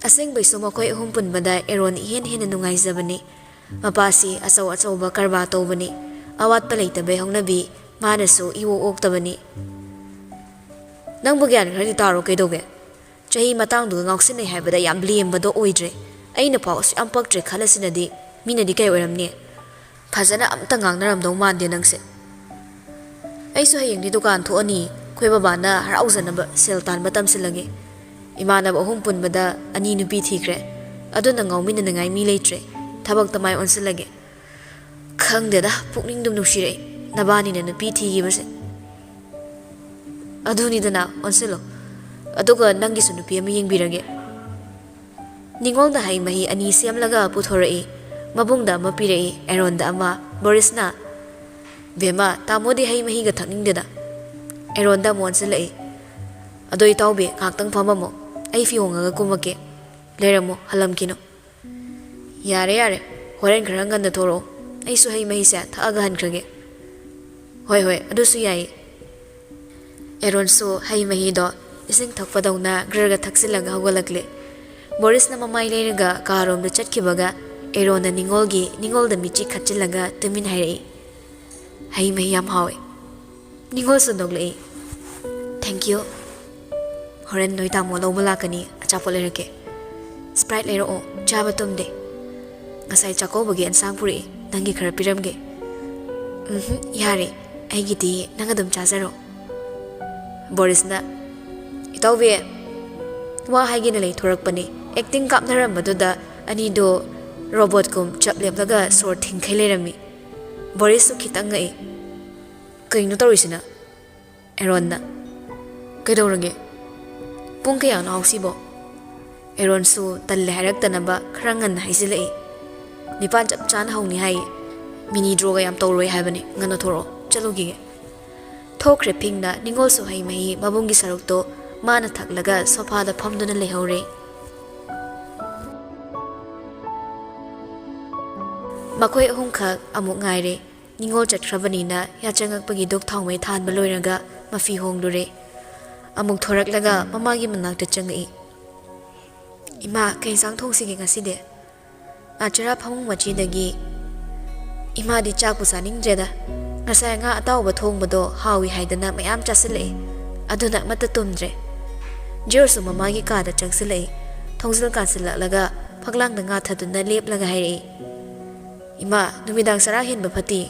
ꯑꯁꯦꯡꯕꯩꯁꯨ ꯃꯈꯣꯏ ꯑꯍꯨꯝ ꯄꯨꯟꯕꯗ ꯑꯦꯔꯣꯟ ꯏꯍꯦꯟ ꯍꯦꯟꯅ ꯅꯨꯡꯉꯥꯏꯖꯕꯅꯤ꯫ ꯃꯄꯥꯁꯤ ꯑꯆꯧ ꯑꯆꯧꯕ ꯀꯔꯕꯥꯔ ꯇꯧꯕꯅꯤ꯫ ꯑꯋꯥꯠꯄ ꯂꯩꯇꯕꯩ ꯍꯧꯅꯕꯤ꯫ ꯃꯥꯅꯁꯨ ꯏꯑꯣꯛ ꯑꯣꯛꯇꯕꯅꯤ꯫ "ꯅꯪꯕꯨ ꯒ꯭ꯌꯥꯟ ꯈꯔꯗꯤ ꯇꯥꯔꯣ, ꯀꯩꯗꯧꯒꯦ? ꯆꯍꯤ ꯃꯇꯥꯡꯗꯨꯒ ꯉꯥꯎꯁꯤꯟꯅꯩ ꯍꯥꯏꯕꯗ ꯌꯥꯝ ꯂꯦꯝꯕꯗꯣ ꯑꯣꯏꯗ꯭ꯔꯦ꯫ ꯑꯩꯅ ꯐꯥꯎ ꯑꯁꯨꯛ ꯌꯥꯝ ꯄꯛꯇ꯭ꯔꯦ ꯈꯜꯂꯁꯤꯅꯗꯤ ꯃꯤꯅꯗꯤ ꯀꯩ ꯑꯣꯏꯔꯝꯅꯤ? ꯐꯖꯅ ꯑꯝꯇ ꯉꯥꯡꯅꯔꯝꯗꯧ ꯃꯥꯟꯗꯦ ꯅꯪꯁꯦ꯫" "ꯑꯩꯁꯨ ꯍꯌꯦꯡꯗꯤ ꯗꯨꯀꯥꯟ ꯊꯣꯛꯑꯅꯤ꯫ ꯑꯩꯈꯣꯏ ꯕꯕꯥꯅ ꯍꯔꯥꯎꯖꯅꯕ ꯁꯦꯜ ꯇꯥꯟꯕ ꯇꯝꯁꯤꯜꯂꯒꯦ꯫ ꯏꯃꯥꯟꯅꯕ ꯑꯍꯨꯝ ꯄꯨꯟꯕꯗ ꯑꯅꯤ ꯅꯨꯄꯤ ꯊꯤꯈ꯭ꯔꯦ꯫ ꯑꯗꯨꯅ ꯉꯥꯎꯃꯤꯟꯅꯅꯤꯡꯉꯥꯏ ꯃꯤ ꯂꯩꯇ꯭ꯔꯦ꯫ ꯊꯕꯛꯇ ꯃꯥꯏ ꯑꯣꯟꯁꯤꯜꯂꯒꯦ꯫ ꯈꯪꯗꯦꯗ, ꯄꯨꯛꯅꯤꯡꯗꯨꯝ ꯅꯨꯡꯁꯤꯔꯛꯏ, ꯅꯕꯥꯅꯤꯅ ꯅꯨꯄꯤ ꯊꯤꯈꯤꯕꯁꯦ꯫ ꯑꯗꯨꯅꯤꯗꯅ, ꯑꯣꯟꯁꯤꯜꯂꯣ꯫ ꯑꯗꯨꯒ ꯅꯪꯒꯤꯁꯨ ꯅꯨꯄꯤ ꯑꯃ ꯌꯦꯡꯕꯤꯔꯒꯦ꯫ ꯅꯤꯉꯣꯜꯅ ꯍꯩ ꯃꯍꯤ ꯑꯅꯤ ꯁꯦꯝꯂꯒ ꯄꯨꯊꯣꯔꯛꯏ꯫ ꯃꯕꯨꯡꯗ ꯑꯃ ꯄꯤꯔꯛꯏ, ꯑꯦꯔꯣꯟꯗ ꯑꯃ꯫ ꯕꯣꯔꯤꯁꯅ, "ꯕꯦꯝꯃ, ꯇꯥꯃꯣꯗꯤ ꯍꯩ ꯃꯍꯤꯒ ꯊꯛꯅꯤꯡꯗꯦꯗ꯫" ꯑꯦꯔꯣꯟꯗ ꯑꯃꯨꯛ ꯑꯣꯟꯁꯤꯜꯂꯛꯏ꯫ "ꯑꯗꯣ ꯏꯇꯥꯎꯕꯤ, ꯉꯥꯏꯍꯥꯛꯇꯪ ꯐꯝꯃꯝꯃꯣ꯫ ꯑꯩ ꯐꯤ ꯍꯣꯡꯉꯒ ꯀꯨꯝꯃꯛꯀꯦ꯫ ꯂꯩꯔꯝꯃꯣ, ꯍꯜꯂꯝꯈꯤꯅꯣ꯫" "ꯌꯥꯔꯦ, ꯌꯥꯔꯦ꯫ ꯍꯣꯔꯦꯟ ꯈꯔ ꯉꯟꯅ ꯊꯣꯔꯛꯑꯣ꯫ ꯑꯩꯁꯨ ꯍꯩ ꯃꯍꯤꯁꯦ ꯊꯛꯑꯒ ꯍꯟꯈ꯭ꯔꯒꯦ꯫" "ꯍꯣꯏ, ꯍꯣꯏ, ꯑꯗꯨꯁꯨ ꯌꯥꯏꯌꯦ꯫" ꯑꯦꯔꯣꯟꯁꯨ ꯍꯩ ꯃꯍꯤꯗꯣ ꯏꯁꯤꯡ ꯊꯛꯄꯗꯧꯅ ꯒ꯭ꯔꯒ ꯊꯛꯆꯤꯜꯂꯒ ꯍꯧꯒꯠꯂꯛꯂꯦ꯫ ꯕꯣꯔꯤꯁꯅ ꯃꯃꯥꯏ ꯂꯩꯔꯒ ꯀꯥꯔꯣꯝꯗ ꯆꯠꯈꯤꯕꯒ ꯑꯦꯔꯣꯟꯅ ꯅꯤꯉꯣꯜꯒꯤ, ꯅꯤꯉꯣꯜꯗ ꯃꯤꯠꯆꯤ ꯈꯠꯆꯤꯜꯂꯒ ꯇꯨꯃꯤꯟ ꯍꯥꯏꯔꯛꯏ, "ꯍꯩ ꯃꯍꯤ ꯌꯥꯝ ꯍꯥꯎꯋꯦ꯫" ꯅꯤꯉꯣꯜꯁꯨ ꯅꯣꯛꯂꯛꯏ꯫ "Thank you꯫ ꯍꯣꯔꯦꯟ ꯅꯣꯏ ꯇꯥꯃꯣ ꯂꯧꯕ ꯂꯥꯛꯀꯅꯤ, ꯑꯆꯥꯄꯣꯠ ꯂꯩꯔꯛꯀꯦ꯫" "Sprite ꯂꯩꯔꯛꯑꯣ, ꯆꯥꯕ ꯇꯨꯝꯗꯦ꯫" "ꯉꯁꯥꯏ ꯆꯥꯛꯀꯧꯕꯒꯤ ꯑꯦꯟꯁꯥꯡ ꯄꯨꯔꯛꯏ, ꯅꯪꯒꯤ ꯈꯔ ꯄꯤꯔꯝꯒꯦ꯫" "ꯎꯝꯍꯨꯝ, ꯌꯥꯔꯦ, ꯑꯩꯒꯤꯗꯤ ꯅꯪ ꯑꯗꯨꯝ ꯆꯥꯖꯔꯣ꯫" ꯕꯣꯔꯤꯁꯅ, "ꯏꯇꯥꯎꯕꯤ, ꯋꯥ ꯍꯥꯏꯒꯦꯅ ꯂꯩꯊꯣꯔꯛꯄꯅꯤ꯫ ꯑꯦꯛꯇꯤꯡ ꯀꯥꯞꯅꯔꯝꯕꯗꯨꯗ ꯑꯅꯤꯗꯣ ꯔꯣꯕꯣꯠꯀꯨꯝ ꯆꯞ ꯂꯦꯞꯂꯒ ꯁꯣꯔ ꯊꯤꯡꯈꯩ ꯂꯩꯔꯝꯃꯤ꯫" ꯕꯣꯔꯤꯁꯁꯨ ꯈꯤꯇꯪ ꯉꯛꯏ꯫ "ꯀꯩꯅꯣ ꯇꯧꯔꯤꯁꯤꯅ?" ꯑꯦꯔꯣꯟꯅ, "ꯀꯩꯗꯧꯔꯒꯦ? ꯄꯨꯡ ꯀꯌꯥꯅꯣ ꯍꯧꯁꯤꯕꯣ?" ꯑꯦꯔꯣꯟꯁꯨ ꯇꯜꯂꯦ ꯍꯥꯏꯔꯛꯇꯅꯕ ꯈꯔ ꯉꯟꯅ ꯍꯥꯏꯖꯤꯜꯂꯛꯏ꯫ "ꯅꯤꯄꯥꯟ ꯆꯞ ꯆꯥꯅ ꯍꯧꯅꯤ ꯍꯥꯏꯌꯦ꯫ ꯃꯤꯅꯤ ꯗ꯭ꯔꯣꯒ ꯌꯥꯝ ꯇꯧꯔꯣꯏ ꯍꯥꯏꯕꯅꯦ꯫ ꯉꯟꯅ ꯊꯣꯔꯛꯑꯣ, ꯆꯠꯂꯨꯈꯤꯒꯦ꯫" ꯊꯣꯛꯈ꯭ꯔꯦ ꯐꯤꯡꯅ꯫ ꯅꯤꯉꯣꯜꯁꯨ ꯍꯩ ꯃꯍꯤ ꯃꯕꯨꯡꯒꯤ ꯁꯔꯨꯛꯇꯣ ꯃꯥꯅ ꯊꯛꯂꯒ ꯁꯣꯐꯥꯗ ꯐꯝꯗꯨꯅ ꯂꯩꯍꯧꯔꯦ꯫ ꯃꯈꯣꯏ ꯑꯍꯨꯝꯈꯛ ꯑꯃꯨꯛ ꯉꯥꯏꯔꯦ꯫ ꯅꯤꯉꯣꯜ ꯆꯠꯈ꯭ꯔꯕꯅꯤꯅ ꯌꯥꯆꯪꯉꯛꯄꯒꯤ ꯙꯨꯛ ꯊꯥꯎꯃꯩ ꯊꯥꯟꯕ ꯂꯣꯏꯔꯒ ꯃꯐꯤ ꯍꯣꯡꯂꯨꯔꯦ꯫ ꯑꯃꯨꯛ ꯊꯣꯔꯛꯂꯒ ꯃꯃꯥꯒꯤ ꯃꯅꯥꯛꯇ ꯆꯪꯉꯛꯏ꯫ "ꯏꯃꯥ, ꯀꯩ ꯏꯟꯁꯥꯡ ꯊꯣꯡꯁꯤꯒꯦ ꯉꯁꯤꯗꯤ?" ꯑꯥ ꯆꯔꯥ ꯐꯃꯨꯡ ꯃꯆꯤꯗꯒꯤ, "ꯏꯃꯥꯗꯤ ꯆꯥꯛꯄꯨ ꯆꯥꯅꯤꯡꯗ꯭ꯔꯦꯗ꯫ ꯉꯁꯥꯏ ꯉꯥ ꯑꯇꯥꯎꯕ ꯊꯣꯡꯕꯗꯣ ꯍꯥꯎꯏ ꯍꯥꯏꯗꯅ ꯃꯌꯥꯝ ꯆꯥꯁꯤꯜꯂꯛꯑꯦ꯫ ꯑꯗꯨꯅ ꯑꯃꯠꯇ ꯇꯨꯝꯗ꯭ꯔꯦ꯫" ꯖꯤꯌꯣꯔꯁꯨ ꯃꯃꯥꯒꯤ ꯀꯥꯗ ꯆꯪꯁꯤꯜꯂꯛꯏ꯫ ꯊꯣꯡꯖꯤꯜ ꯀꯥꯟꯁꯤꯜꯂꯛꯂꯒ ꯐꯛꯂꯥꯡꯗ ꯉꯥ ꯊꯥꯗꯨꯅ ꯂꯦꯞꯂꯒ ꯍꯥꯏꯔꯛꯏ, "ꯏꯃꯥ, ꯅꯨꯃꯤꯗꯥꯡ ꯆꯔꯥ ꯍꯦꯟꯕ ꯐꯠꯇꯦ꯫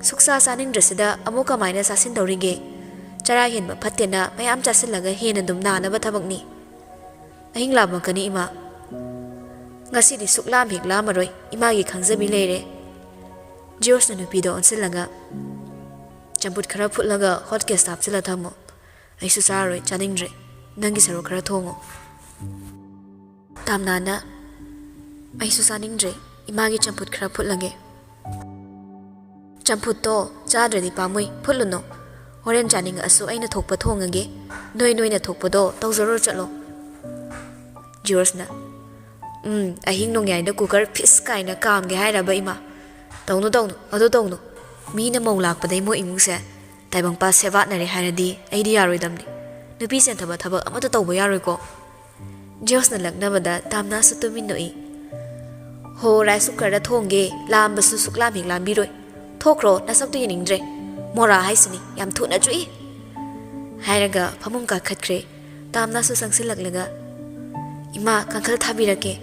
ꯁꯨꯛꯆꯥ ꯆꯥꯅꯤꯡꯗ꯭ꯔꯁꯤꯗ ꯑꯃꯨꯛ ꯀꯃꯥꯏꯅ ꯆꯥꯁꯤꯟꯗꯧꯔꯤꯒꯦ? ꯆꯔꯥ ꯍꯦꯟꯕ ꯐꯠꯇꯦꯅ ꯃꯌꯥꯝ ꯆꯥꯁꯤꯜꯂꯒ ꯍꯦꯟꯅ ꯑꯗꯨꯝ ꯅꯥꯅꯕ ꯊꯕꯛꯅꯤ꯫ ꯑꯍꯤꯡ ꯂꯥꯝꯃꯛꯀꯅꯤ, ꯏꯃꯥ꯫ ꯉꯁꯤꯗꯤ ꯁꯨꯛꯂꯥꯝ ꯍꯦꯛ ꯂꯥꯝꯃꯔꯣꯏ, ꯏꯃꯥꯒꯤ ꯈꯪꯖꯕꯤ ꯂꯩꯔꯦ꯫ ꯖꯤꯌꯣꯁꯅ ꯅꯨꯄꯤꯗ ꯑꯣꯟꯁꯤꯜꯂꯒ, "ꯆꯝꯐꯨꯠ ꯈꯔ ꯐꯨꯠꯂꯒ ꯍꯣꯠ ꯀꯦꯁꯇ ꯍꯥꯞꯆꯤꯜꯂ ꯊꯝꯃꯣ꯫ ꯑꯩꯁꯨ ꯆꯥꯔꯔꯣꯏ, ꯆꯥꯅꯤꯡꯗ꯭ꯔꯦ꯫ ꯅꯪꯒꯤ ꯁꯔꯨꯛ ꯈꯔ ꯊꯣꯡꯉꯣ꯫" ꯇꯥꯝꯅꯥꯅ, "ꯑꯩꯁꯨ ꯆꯥꯅꯤꯡꯗ꯭ꯔꯦ, ꯏꯃꯥꯒꯤ ꯆꯝꯐꯨꯠ ꯈꯔ ꯐꯨꯠꯂꯒꯦ꯫" "ꯆꯝꯐꯨꯠꯇꯣ ꯆꯥꯗ꯭ꯔꯗꯤ ꯄꯥꯝꯃꯨꯏ, ꯐꯨꯠꯂꯨꯅꯣ꯫ ꯍꯣꯔꯦꯟ ꯆꯥꯅꯤꯡꯉꯛꯑꯁꯨ ꯑꯩꯅ ꯊꯣꯛꯄ ꯊꯣꯡꯉꯒꯦ꯫ ꯅꯣꯏ ꯅꯣꯏꯅ ꯊꯣꯛꯄꯗꯣ ꯇꯧꯖꯔꯨꯔꯣ ꯆꯠꯂꯣ꯫" ꯖꯤꯌꯣꯁꯅ, "ꯎꯝ, ꯑꯍꯤꯡ ꯅꯣꯡꯌꯥꯏꯗ ꯀꯨꯀꯔ ꯐꯤꯁ ꯀꯥꯏꯅ ꯀꯥꯝꯒꯦ ꯍꯥꯏꯔꯕ, ꯏꯃꯥ? ꯇꯧꯅꯨ, ꯇꯧꯅꯨ, ꯑꯗꯨ ꯇꯧꯅꯨ꯫ ꯃꯤꯅ ꯃꯧ ꯂꯥꯛꯄꯗꯩ ꯃꯣꯏ ꯏꯃꯨꯡꯁꯦ ꯇꯥꯏꯕꯪꯄꯥꯟ ꯁꯦꯕꯥꯠꯅꯔꯦ ꯍꯥꯏꯔꯗꯤ ꯑꯩꯗꯤ ꯌꯥꯔꯣꯏꯗꯝꯅꯤ꯫ ꯅꯨꯄꯤ ꯆꯦꯟꯊꯕ ꯊꯕꯛ ꯑꯃꯠꯇ ꯇꯧꯕ ꯌꯥꯔꯣꯏꯀꯣ꯫" ꯖꯤꯌꯣꯁꯅ ꯂꯛꯅꯕꯗ ꯇꯥꯝꯅꯥꯁꯨ ꯇꯨꯃꯤꯟ ꯅꯣꯛꯏ꯫ "ꯍꯣ, ꯔꯥꯏꯁ ꯀꯨꯀꯔꯗ ꯊꯣꯡꯒꯦ, ꯂꯥꯝꯕꯁꯨ ꯁꯨꯛꯂꯥꯝ ꯍꯦꯛ ꯂꯥꯝꯕꯤꯔꯣꯏ꯫ ꯊꯣꯛꯈ꯭ꯔꯣ, ꯅꯁꯛꯇꯨ ꯌꯦꯡꯅꯤꯡꯗ꯭ꯔꯦ꯫ ꯃꯣꯔꯥ ꯍꯥꯏꯁꯤꯅꯤ, ꯌꯥꯝ ꯊꯨꯅ ꯆꯨꯏ꯫" ꯍꯥꯏꯔꯒ ꯐꯃꯨꯡ ꯀꯥꯈꯠꯈ꯭ꯔꯦ꯫ ꯇꯥꯝꯅꯥꯁꯨ ꯆꯪꯁꯤꯜꯂꯛꯂꯒ, "ꯏꯃꯥ, ꯀꯥꯡꯈꯜ ꯊꯥꯕꯤꯔꯛꯀꯦ꯫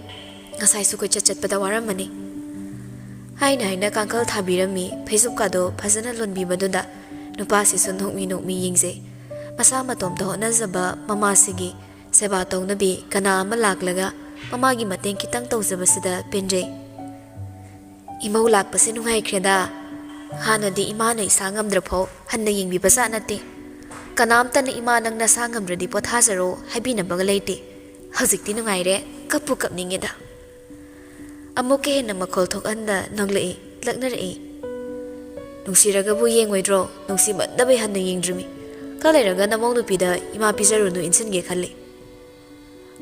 ꯉꯁꯥꯏꯁꯨ ꯀꯣꯏꯆꯠ ꯆꯠꯄꯗ ꯋꯥꯔꯝꯃꯅꯤ꯫" ꯍꯥꯏꯅ ꯍꯥꯏꯅ ꯀꯥꯡꯈꯜ ꯊꯥꯕꯤꯔꯝꯃꯤ꯫ ꯐꯩꯖꯨꯞꯀꯥꯗꯣ ꯐꯖꯅ ꯂꯣꯟꯕꯤꯕꯗꯨꯗ ꯅꯨꯄꯥꯁꯤꯁꯨ ꯅꯣꯛꯃꯤ ꯅꯣꯛꯃꯤ ꯌꯦꯡꯖꯩ꯫ ꯃꯁꯥ ꯃꯇꯣꯝꯇ ꯍꯣꯠꯅꯖꯕ ꯃꯃꯥꯁꯤꯒꯤ ꯁꯦꯕꯥ ꯇꯧꯅꯕꯤ ꯀꯅꯥ ꯑꯃ ꯂꯥꯛꯂꯒ ꯃꯃꯥꯒꯤ ꯃꯇꯦꯡ ꯈꯤꯇꯪ ꯇꯧꯖꯕꯁꯤꯗ ꯄꯦꯟꯖꯩ꯫ "ꯏꯃꯧ ꯂꯥꯛꯄꯁꯦ ꯅꯨꯡꯉꯥꯏꯈ꯭ꯔꯦꯗ꯫ ꯍꯥꯟꯅꯗꯤ ꯏꯃꯥꯅ ꯏꯁꯥ ꯉꯝꯗ꯭ꯔꯐꯥꯎ ꯍꯟꯅ ꯌꯦꯡꯕꯤꯕꯖꯥꯠ ꯅꯠꯇꯦ꯫ ꯀꯅꯥꯝꯇꯅ 'ꯏꯃꯥ, ꯅꯪ ꯅꯁꯥ ꯉꯝꯗ꯭ꯔꯗꯤ ꯄꯣꯊꯥꯖꯔꯣ' ꯍꯥꯏꯕꯤꯅꯕꯒ ꯂꯩꯇꯦ꯫ ꯍꯧꯖꯤꯛꯇꯤ ꯅꯨꯡꯉꯥꯏꯔꯦ, ꯀꯞꯄꯨ ꯀꯞꯅꯤꯡꯉꯦꯗ꯫" ꯑꯃꯨꯛꯀ ꯍꯦꯟꯅ ꯃꯈꯣꯜ ꯊꯣꯛꯍꯟꯗ ꯅꯣꯛꯂꯛꯏ, ꯂꯛꯅꯔꯛꯏ꯫ "ꯅꯨꯡꯁꯤꯔꯒꯕꯨ ꯌꯦꯡꯉꯣꯏꯗ꯭ꯔꯣ? ꯅꯨꯡꯁꯤꯃꯟꯗꯕꯩ ꯍꯟꯅ ꯌꯦꯡꯗ꯭ꯔꯤꯃꯤ꯫ ꯈꯔ ꯂꯩꯔꯒ ꯅꯃꯧ ꯅꯨꯄꯤꯗ ꯏꯃꯥ ꯄꯤꯖꯔꯨꯅꯨ ꯏꯟꯁꯤꯟꯒꯦ ꯈꯜꯂꯤ꯫"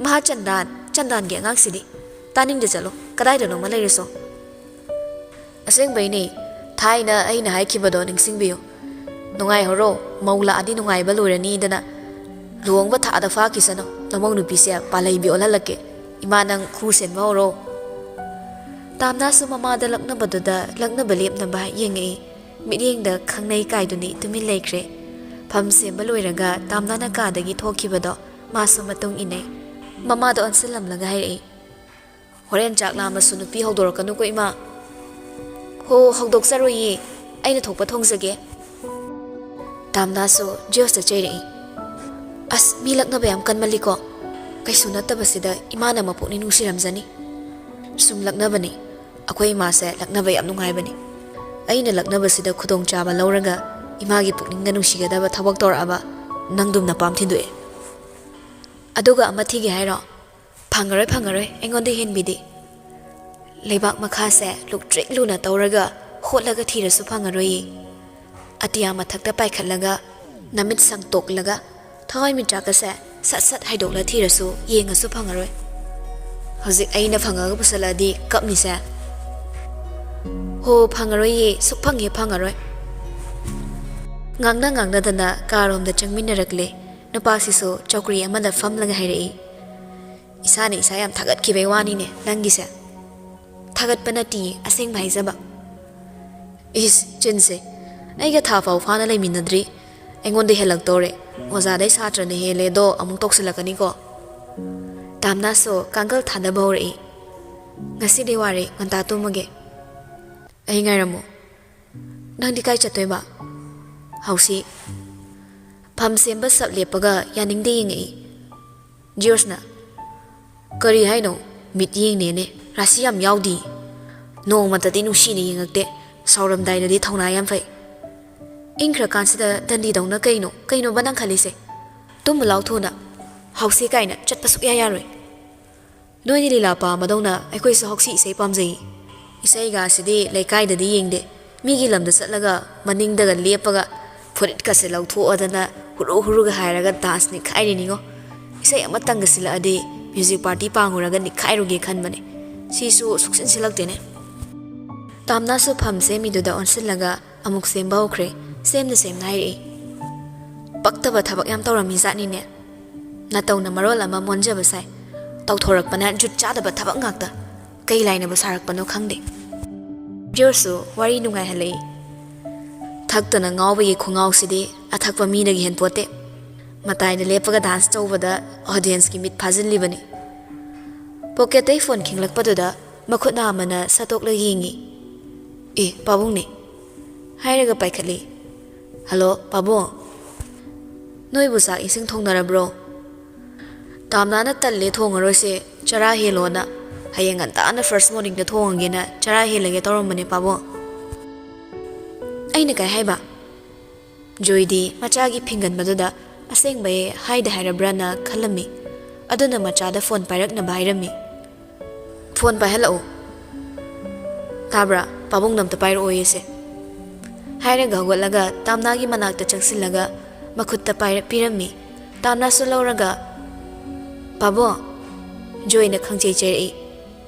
"ꯃꯍꯥ ꯆꯟꯗꯥꯟ, ꯆꯟꯗꯥꯟꯒꯤ ꯑꯉꯥꯡꯁꯤꯗꯤ꯫ ꯇꯥꯅꯤꯡꯗꯦ, ꯆꯠꯂꯣ, ꯀꯗꯥꯏꯗꯅꯣꯃ ꯂꯩꯔꯨꯁꯣ꯫" "ꯑꯁꯦꯡꯕꯩꯅꯦ, ꯊꯥꯏꯅ ꯑꯩꯅ ꯍꯥꯏꯈꯤꯕꯗꯣ ꯅꯤꯡꯁꯤꯡꯕꯤꯌꯨ꯫ ꯅꯨꯡꯉꯥꯏꯍꯧꯔꯣ, ꯃꯧ ꯂꯥꯛꯑꯗꯤ ꯅꯨꯡꯉꯥꯏꯕ ꯂꯣꯏꯔꯅꯤꯗꯅ꯫ ꯂꯨꯍꯣꯡꯕ ꯊꯥꯗ ꯐꯥꯈꯤꯁꯅꯨ, ꯅꯃꯧ ꯅꯨꯄꯤꯁꯦ ꯄꯥꯜꯂꯩꯕꯤ ꯑꯣꯜꯍꯜꯂꯛꯀꯦ꯫ ꯏꯃꯥ, ꯅꯪ ꯈꯨ ꯁꯦꯟꯕ ꯍꯧꯔꯣ꯫" ꯇꯥꯝꯅꯥꯁꯨ ꯃꯃꯥꯗ ꯂꯛꯅꯕꯗꯨꯗ ꯂꯛꯅꯕ ꯂꯦꯞꯅꯕ ꯌꯦꯡꯉꯛꯏ꯫ ꯃꯤꯠꯌꯦꯡꯗ ꯈꯪꯅꯩ ꯀꯥꯏꯗꯨꯅꯤ ꯇꯨꯃꯤꯟ ꯂꯩꯈ꯭ꯔꯦ꯫ ꯐꯝ ꯁꯦꯝꯕ ꯂꯣꯏꯔꯒ ꯇꯥꯝꯅꯥꯅ ꯀꯥꯗꯒꯤ ꯊꯣꯛꯈꯤꯕꯗꯣ ꯃꯥꯁꯨ ꯃꯇꯨꯡ ꯏꯟꯅꯩ꯫ ꯃꯃꯥꯗ ꯑꯣꯟꯁꯤꯜꯂꯝꯂꯒ ꯍꯥꯏꯔꯛꯏ, "ꯍꯣꯔꯦꯟ ꯆꯥꯛ ꯂꯥꯝꯃꯁꯨ ꯅꯨꯄꯤ ꯍꯧꯗꯣꯔꯛꯀꯅꯨꯀꯣ, ꯏꯃꯥ꯫" "ꯍꯣ, ꯍꯧꯗꯣꯛꯆꯔꯣꯏꯌꯦ, ꯑꯩꯅ ꯊꯣꯛꯄ ꯊꯣꯡꯖꯒꯦ꯫" ꯇꯥꯝꯅꯥꯁꯨ ꯖꯤꯌꯣꯁꯇ ꯆꯩꯔꯛꯏ꯫ "ꯑꯁ, ꯃꯤ ꯂꯛꯅꯕ ꯌꯥꯝ ꯀꯟꯃꯜꯂꯤꯀꯣ꯫ ꯀꯩꯁꯨ ꯅꯠꯇꯕꯁꯤꯗ ꯏꯃꯥꯅ ꯃꯄꯨꯛꯅꯤꯡ ꯅꯨꯡꯁꯤꯔꯝꯖꯅꯤ꯫ ꯁꯨꯝ ꯂꯛꯅꯕꯅꯤ꯫ ꯑꯩꯈꯣꯏ ꯏꯃꯥꯁꯦ ꯂꯛꯅꯕ ꯌꯥꯝ ꯅꯨꯡꯉꯥꯏꯕꯅꯤ꯫ ꯑꯩꯅ ꯂꯛꯅꯕꯁꯤꯗ ꯈꯨꯗꯣꯡꯆꯥꯕ ꯂꯧꯔꯒ ꯏꯃꯥꯒꯤ ꯄꯨꯛꯅꯤꯡꯒ ꯅꯨꯡꯁꯤꯒꯗꯕ ꯊꯕꯛ ꯇꯧꯔꯛꯑꯕ ꯅꯪꯗꯨꯝ ꯅꯄꯥꯝ ꯊꯤꯟꯗꯣꯛꯑꯦ꯫ ꯑꯗꯨꯒ ꯑꯃ ꯊꯤꯒꯦ ꯍꯥꯏꯔꯣ? ꯐꯪꯉꯔꯣꯏ, ꯐꯪꯉꯔꯣꯏ, ꯑꯩꯉꯣꯟꯗ ꯍꯦꯟꯕꯤꯗꯤ꯫ ꯂꯩꯕꯥꯛ ꯃꯈꯥꯁꯦ ꯂꯨꯛꯇ꯭ꯔꯤꯛ ꯂꯨꯅ ꯇꯧꯔꯒ ꯍꯣꯠꯂꯒ ꯊꯤꯔꯁꯨ ꯐꯪꯉꯔꯣꯏꯌꯦ꯫ ꯑꯇꯤꯌꯥ ꯃꯊꯛꯇ ꯄꯥꯏꯈꯠꯂꯒ ꯅꯃꯤꯠ ꯁꯪꯇꯣꯛꯂꯒ ꯊꯋꯥꯏ ꯃꯤꯆꯥꯛꯀꯁꯦ ꯁꯠ ꯁꯠ ꯍꯥꯏꯗꯣꯛꯂ ꯊꯤꯔꯁꯨ ꯌꯦꯡꯉꯁꯨ ꯐꯪꯉꯔꯣꯏ꯫ ꯍꯧꯖꯤꯛ ꯑꯩꯅ ꯐꯪꯉꯒ ꯄꯨꯁꯜꯂꯛꯑꯗꯤ ꯀꯞꯅꯤꯁꯦ꯫ ꯍꯣ, ꯐꯪꯉꯔꯣꯏꯌꯦ, ꯁꯨꯛꯐꯪ ꯍꯦꯛ ꯐꯪꯉꯔꯣꯏ꯫" ꯉꯥꯡꯅ ꯉꯥꯡꯅꯗꯅ ꯀꯥꯔꯣꯝꯗ ꯆꯪꯃꯤꯟꯅꯔꯛꯂꯦ꯫ ꯅꯨꯄꯥꯁꯤꯁꯨ ꯆꯧꯀ꯭ꯔꯤ ꯑꯃꯗ ꯐꯝꯂꯒ ꯍꯥꯏꯔꯛꯏ꯫ "ꯏꯁꯥꯅ ꯏꯁꯥ ꯌꯥꯝ ꯊꯥꯒꯠꯈꯤꯕꯩ ꯋꯥꯅꯤꯅꯦ ꯅꯪꯒꯤꯁꯦ꯫" "ꯊꯥꯒꯠꯄ ꯅꯠꯇꯤꯌꯦ, ꯑꯁꯦꯡꯕ ꯍꯥꯏꯖꯕ꯫" "ꯏꯁ, ꯆꯤꯟꯁꯦ꯫ ꯑꯩꯒ ꯊꯥ ꯐꯥꯎ ꯐꯥꯅ ꯂꯩꯃꯤꯟꯅꯗ꯭ꯔꯤ꯫ ꯑꯩꯉꯣꯟꯗ ꯍꯦꯜꯂꯛꯇꯧꯔꯦ꯫ ꯑꯣꯖꯥꯗꯩ ꯁꯥꯇ꯭ꯔꯅ ꯍꯦꯜꯂꯦꯗꯣ ꯑꯃꯨꯛ ꯇꯧꯁꯤꯜꯂꯛꯀꯅꯤꯀꯣ꯫" ꯇꯥꯝꯅꯥꯁꯨ ꯀꯥꯡꯒꯜ ꯊꯥꯗꯕ ꯍꯧꯔꯛꯏ꯫ "ꯉꯁꯤꯗꯤ ꯋꯥꯔꯦ, ꯉꯟꯇꯥ ꯇꯨꯝꯃꯒꯦ꯫" "ꯑꯩ ꯉꯥꯏꯔꯝꯃꯣ꯫" "ꯅꯪꯗꯤ ꯀꯥꯏ ꯆꯠꯇꯣꯏꯕ?" ꯍꯥꯎꯁꯤ ꯐꯝ ꯁꯦꯝꯕ ꯁꯞ ꯂꯦꯞꯄꯒ ꯌꯥꯅꯤꯡꯗꯦ ꯌꯦꯡꯉꯛꯏ꯫ ꯖꯤꯌꯣꯁꯅ, "ꯀꯔꯤ ꯍꯥꯏꯅꯣ? ꯃꯤꯠ ꯌꯦꯡꯅꯦꯅꯦ, ꯔꯥꯁꯤ ꯌꯥꯝ ꯌꯥꯎꯗꯤ꯫ ꯅꯣꯡꯃꯇꯗꯤ ꯅꯨꯡꯁꯤꯅ ꯌꯦꯡꯉꯛꯇꯦ, ꯁꯥꯎꯔꯝꯗꯥꯏꯗꯗꯤ ꯊꯧꯅꯥ ꯌꯥꯝ ꯐꯩ꯫ ꯏꯪꯈ꯭ꯔꯀꯥꯟꯁꯤꯗ ꯗꯟꯗꯤꯗꯧꯅ ꯀꯩꯅꯣ, ꯀꯩꯅꯣꯕ ꯅꯪ ꯈꯜꯂꯤꯁꯦ? ꯇꯨꯝꯃꯨ ꯂꯥꯎ ꯊꯨꯅ, ꯍꯥꯎꯁꯤ ꯀꯥꯏꯅ ꯆꯠꯄ ꯁꯨꯛꯌꯥ ꯌꯥꯔꯣꯏ꯫ ꯅꯣꯏꯗꯤ ꯂꯤꯂꯥ ꯄꯥꯝꯕꯗꯧꯅ ꯑꯩꯈꯣꯏꯁꯨ ꯍꯥꯎꯁꯤ ꯏꯁꯩ ꯄꯥꯝꯖꯩ꯫ ꯏꯁꯩꯒꯁꯤꯗꯤ ꯂꯩꯀꯥꯏꯗꯗꯤ ꯌꯦꯡꯗꯦ, ꯃꯤꯒꯤ ꯂꯝꯗ ꯆꯠꯂꯒ ꯃꯅꯤꯡꯗꯒ ꯂꯦꯞꯄꯒ ꯐꯨꯔꯤꯠꯀꯁꯦ ꯂꯧꯊꯣꯛꯑꯗꯅ ꯍꯨꯔꯨ ꯍꯨꯔꯨꯒ ꯍꯥꯏꯔꯒ ꯗꯥꯟꯁ ꯅꯤꯛꯈꯥꯏꯔꯤꯅꯤꯉꯣ꯫ ꯏꯁꯩ ꯑꯃꯇꯪꯒ ꯁꯤꯜꯂꯛꯑꯗꯤ ꯃ꯭ꯌꯨꯖꯤꯛ ꯄꯥꯔꯇꯤ ꯄꯥꯡꯉꯨꯔꯒ ꯅꯤꯛꯈꯥꯏꯔꯨꯒꯦ ꯈꯟꯕꯅꯦ꯫ ꯁꯤꯁꯨ ꯁꯨꯛꯁꯤꯟ ꯁꯤꯜꯂꯛꯇꯦꯅꯦ꯫" ꯇꯥꯝꯅꯥꯁꯨ ꯐꯝ ꯁꯦꯝꯃꯤꯗꯨꯗ ꯑꯣꯟꯁꯤꯜꯂꯒ ꯑꯃꯨꯛ ꯁꯦꯝꯕ ꯍꯧꯈ꯭ꯔꯦ꯫ ꯁꯦꯝꯅ ꯁꯦꯝꯅ ꯍꯥꯏꯔꯛꯏ꯫ "ꯄꯛꯇꯕ ꯊꯕꯛ ꯌꯥꯝ ꯇꯧꯔꯝꯃꯤ ꯖꯥꯠꯅꯤꯅꯦ꯫ ꯅꯇꯧꯅ ꯃꯔꯣꯜ ꯑꯃ ꯃꯣꯟꯖꯕ ꯁꯥꯏ꯫ ꯇꯧꯊꯣꯔꯛꯄꯅ ꯖꯨꯠ ꯆꯥꯗꯕ ꯊꯕꯛ ꯉꯥꯛꯇ꯫ ꯀꯩ ꯂꯥꯏꯅꯕꯨ ꯁꯥꯔꯛꯄꯅꯣ ꯈꯪꯗꯦ꯫" ꯖꯤꯌꯣꯁꯁꯨ ꯋꯥꯔꯤ ꯅꯨꯡꯉꯥꯏꯍꯜꯂꯛꯏ꯫ ꯊꯛꯇꯅ ꯉꯥꯎꯕꯒꯤ ꯈꯣꯡꯉꯥꯎꯁꯤꯗꯤ ꯑꯊꯛꯄ ꯃꯤꯗꯒꯤ ꯍꯦꯟꯄꯣꯠꯇꯦ꯫ ꯃꯇꯥꯏꯗ ꯂꯦꯞꯄꯒ ꯗꯥꯟꯁ ꯇꯧꯕꯗ ꯑꯣꯗꯤꯌꯦꯟꯁꯀꯤ ꯃꯤꯠ ꯐꯥꯖꯤꯜꯂꯤꯕꯅꯤ꯫ ꯄꯣꯀꯦꯠꯇꯩ ꯐꯣꯟ ꯈꯤꯡꯂꯛꯄꯗꯨꯗ ꯃꯈꯨꯠ ꯅꯥꯝꯃꯅ ꯁꯠꯇꯣꯛꯂꯒ ꯌꯦꯡꯉꯤ꯫ "ꯑꯦ, ꯄꯥꯕꯨꯡꯅꯦ꯫" ꯍꯥꯏꯔꯒ ꯄꯥꯏꯈꯠꯂꯤ꯫ ꯍꯜꯂꯣ, ꯄꯥꯕꯨꯡ꯫ ꯅꯣꯏꯕꯨ ꯆꯥꯛ ꯏꯁꯤꯡ ꯊꯣꯡꯅꯔꯕ꯭ꯔꯣ? ꯇꯥꯝꯅꯥꯅ ꯇꯜꯂꯦ, ꯊꯣꯡꯉꯔꯣꯏꯁꯦ, ꯆꯔꯥ ꯍꯦꯜꯂꯣꯅ꯫ ꯍꯌꯦꯡ ꯉꯟꯇꯥꯅ first morningꯗ ꯊꯣꯡꯉꯒꯦꯅ ꯆꯔꯥ ꯍꯦꯜꯂꯒꯦ ꯇꯧꯔꯝꯕꯅꯦ, ꯄꯥꯕꯨꯡ꯫ ꯑꯩꯅ ꯀꯩ ꯍꯥꯏꯕ? ꯖꯣꯏꯗꯤ ꯃꯆꯥꯒꯤ ꯐꯤꯡꯒꯟꯕꯗꯨꯗ ꯑꯁꯦꯡꯕꯩ ꯍꯥꯏꯗ ꯍꯥꯏꯔꯕ꯭ꯔꯥꯅ ꯈꯜꯂꯝꯃꯤ꯫ ꯑꯗꯨꯅ ꯃꯆꯥꯗ ꯐꯣꯟ ꯄꯥꯏꯔꯛꯅꯕ ꯍꯥꯏꯔꯝꯃꯤ꯫ "ꯐꯣꯟ ꯄꯥꯏꯍꯜꯂꯛꯎ꯫ ꯇꯥꯕ꯭ꯔꯥ? ꯄꯥꯕꯨꯡꯅ ꯑꯝꯇ ꯄꯥꯏꯔꯛꯑꯣꯌꯦꯁꯦ", ꯍꯥꯏꯔꯒ ꯍꯧꯒꯠꯂꯒ ꯇꯥꯝꯅꯥꯒꯤ ꯃꯅꯥꯛꯇ ꯆꯪꯁꯤꯜꯂꯒ ꯃꯈꯨꯠꯇ ꯄꯥꯏꯔ-, ꯄꯤꯔꯝꯃꯤ꯫ ꯇꯥꯝꯅꯥꯁꯨ ꯂꯧꯔꯒ, "ꯄꯥꯕꯨꯡ", ꯖꯣꯏꯅ ꯈꯪꯆꯩ ꯆꯩꯔꯛꯏ꯫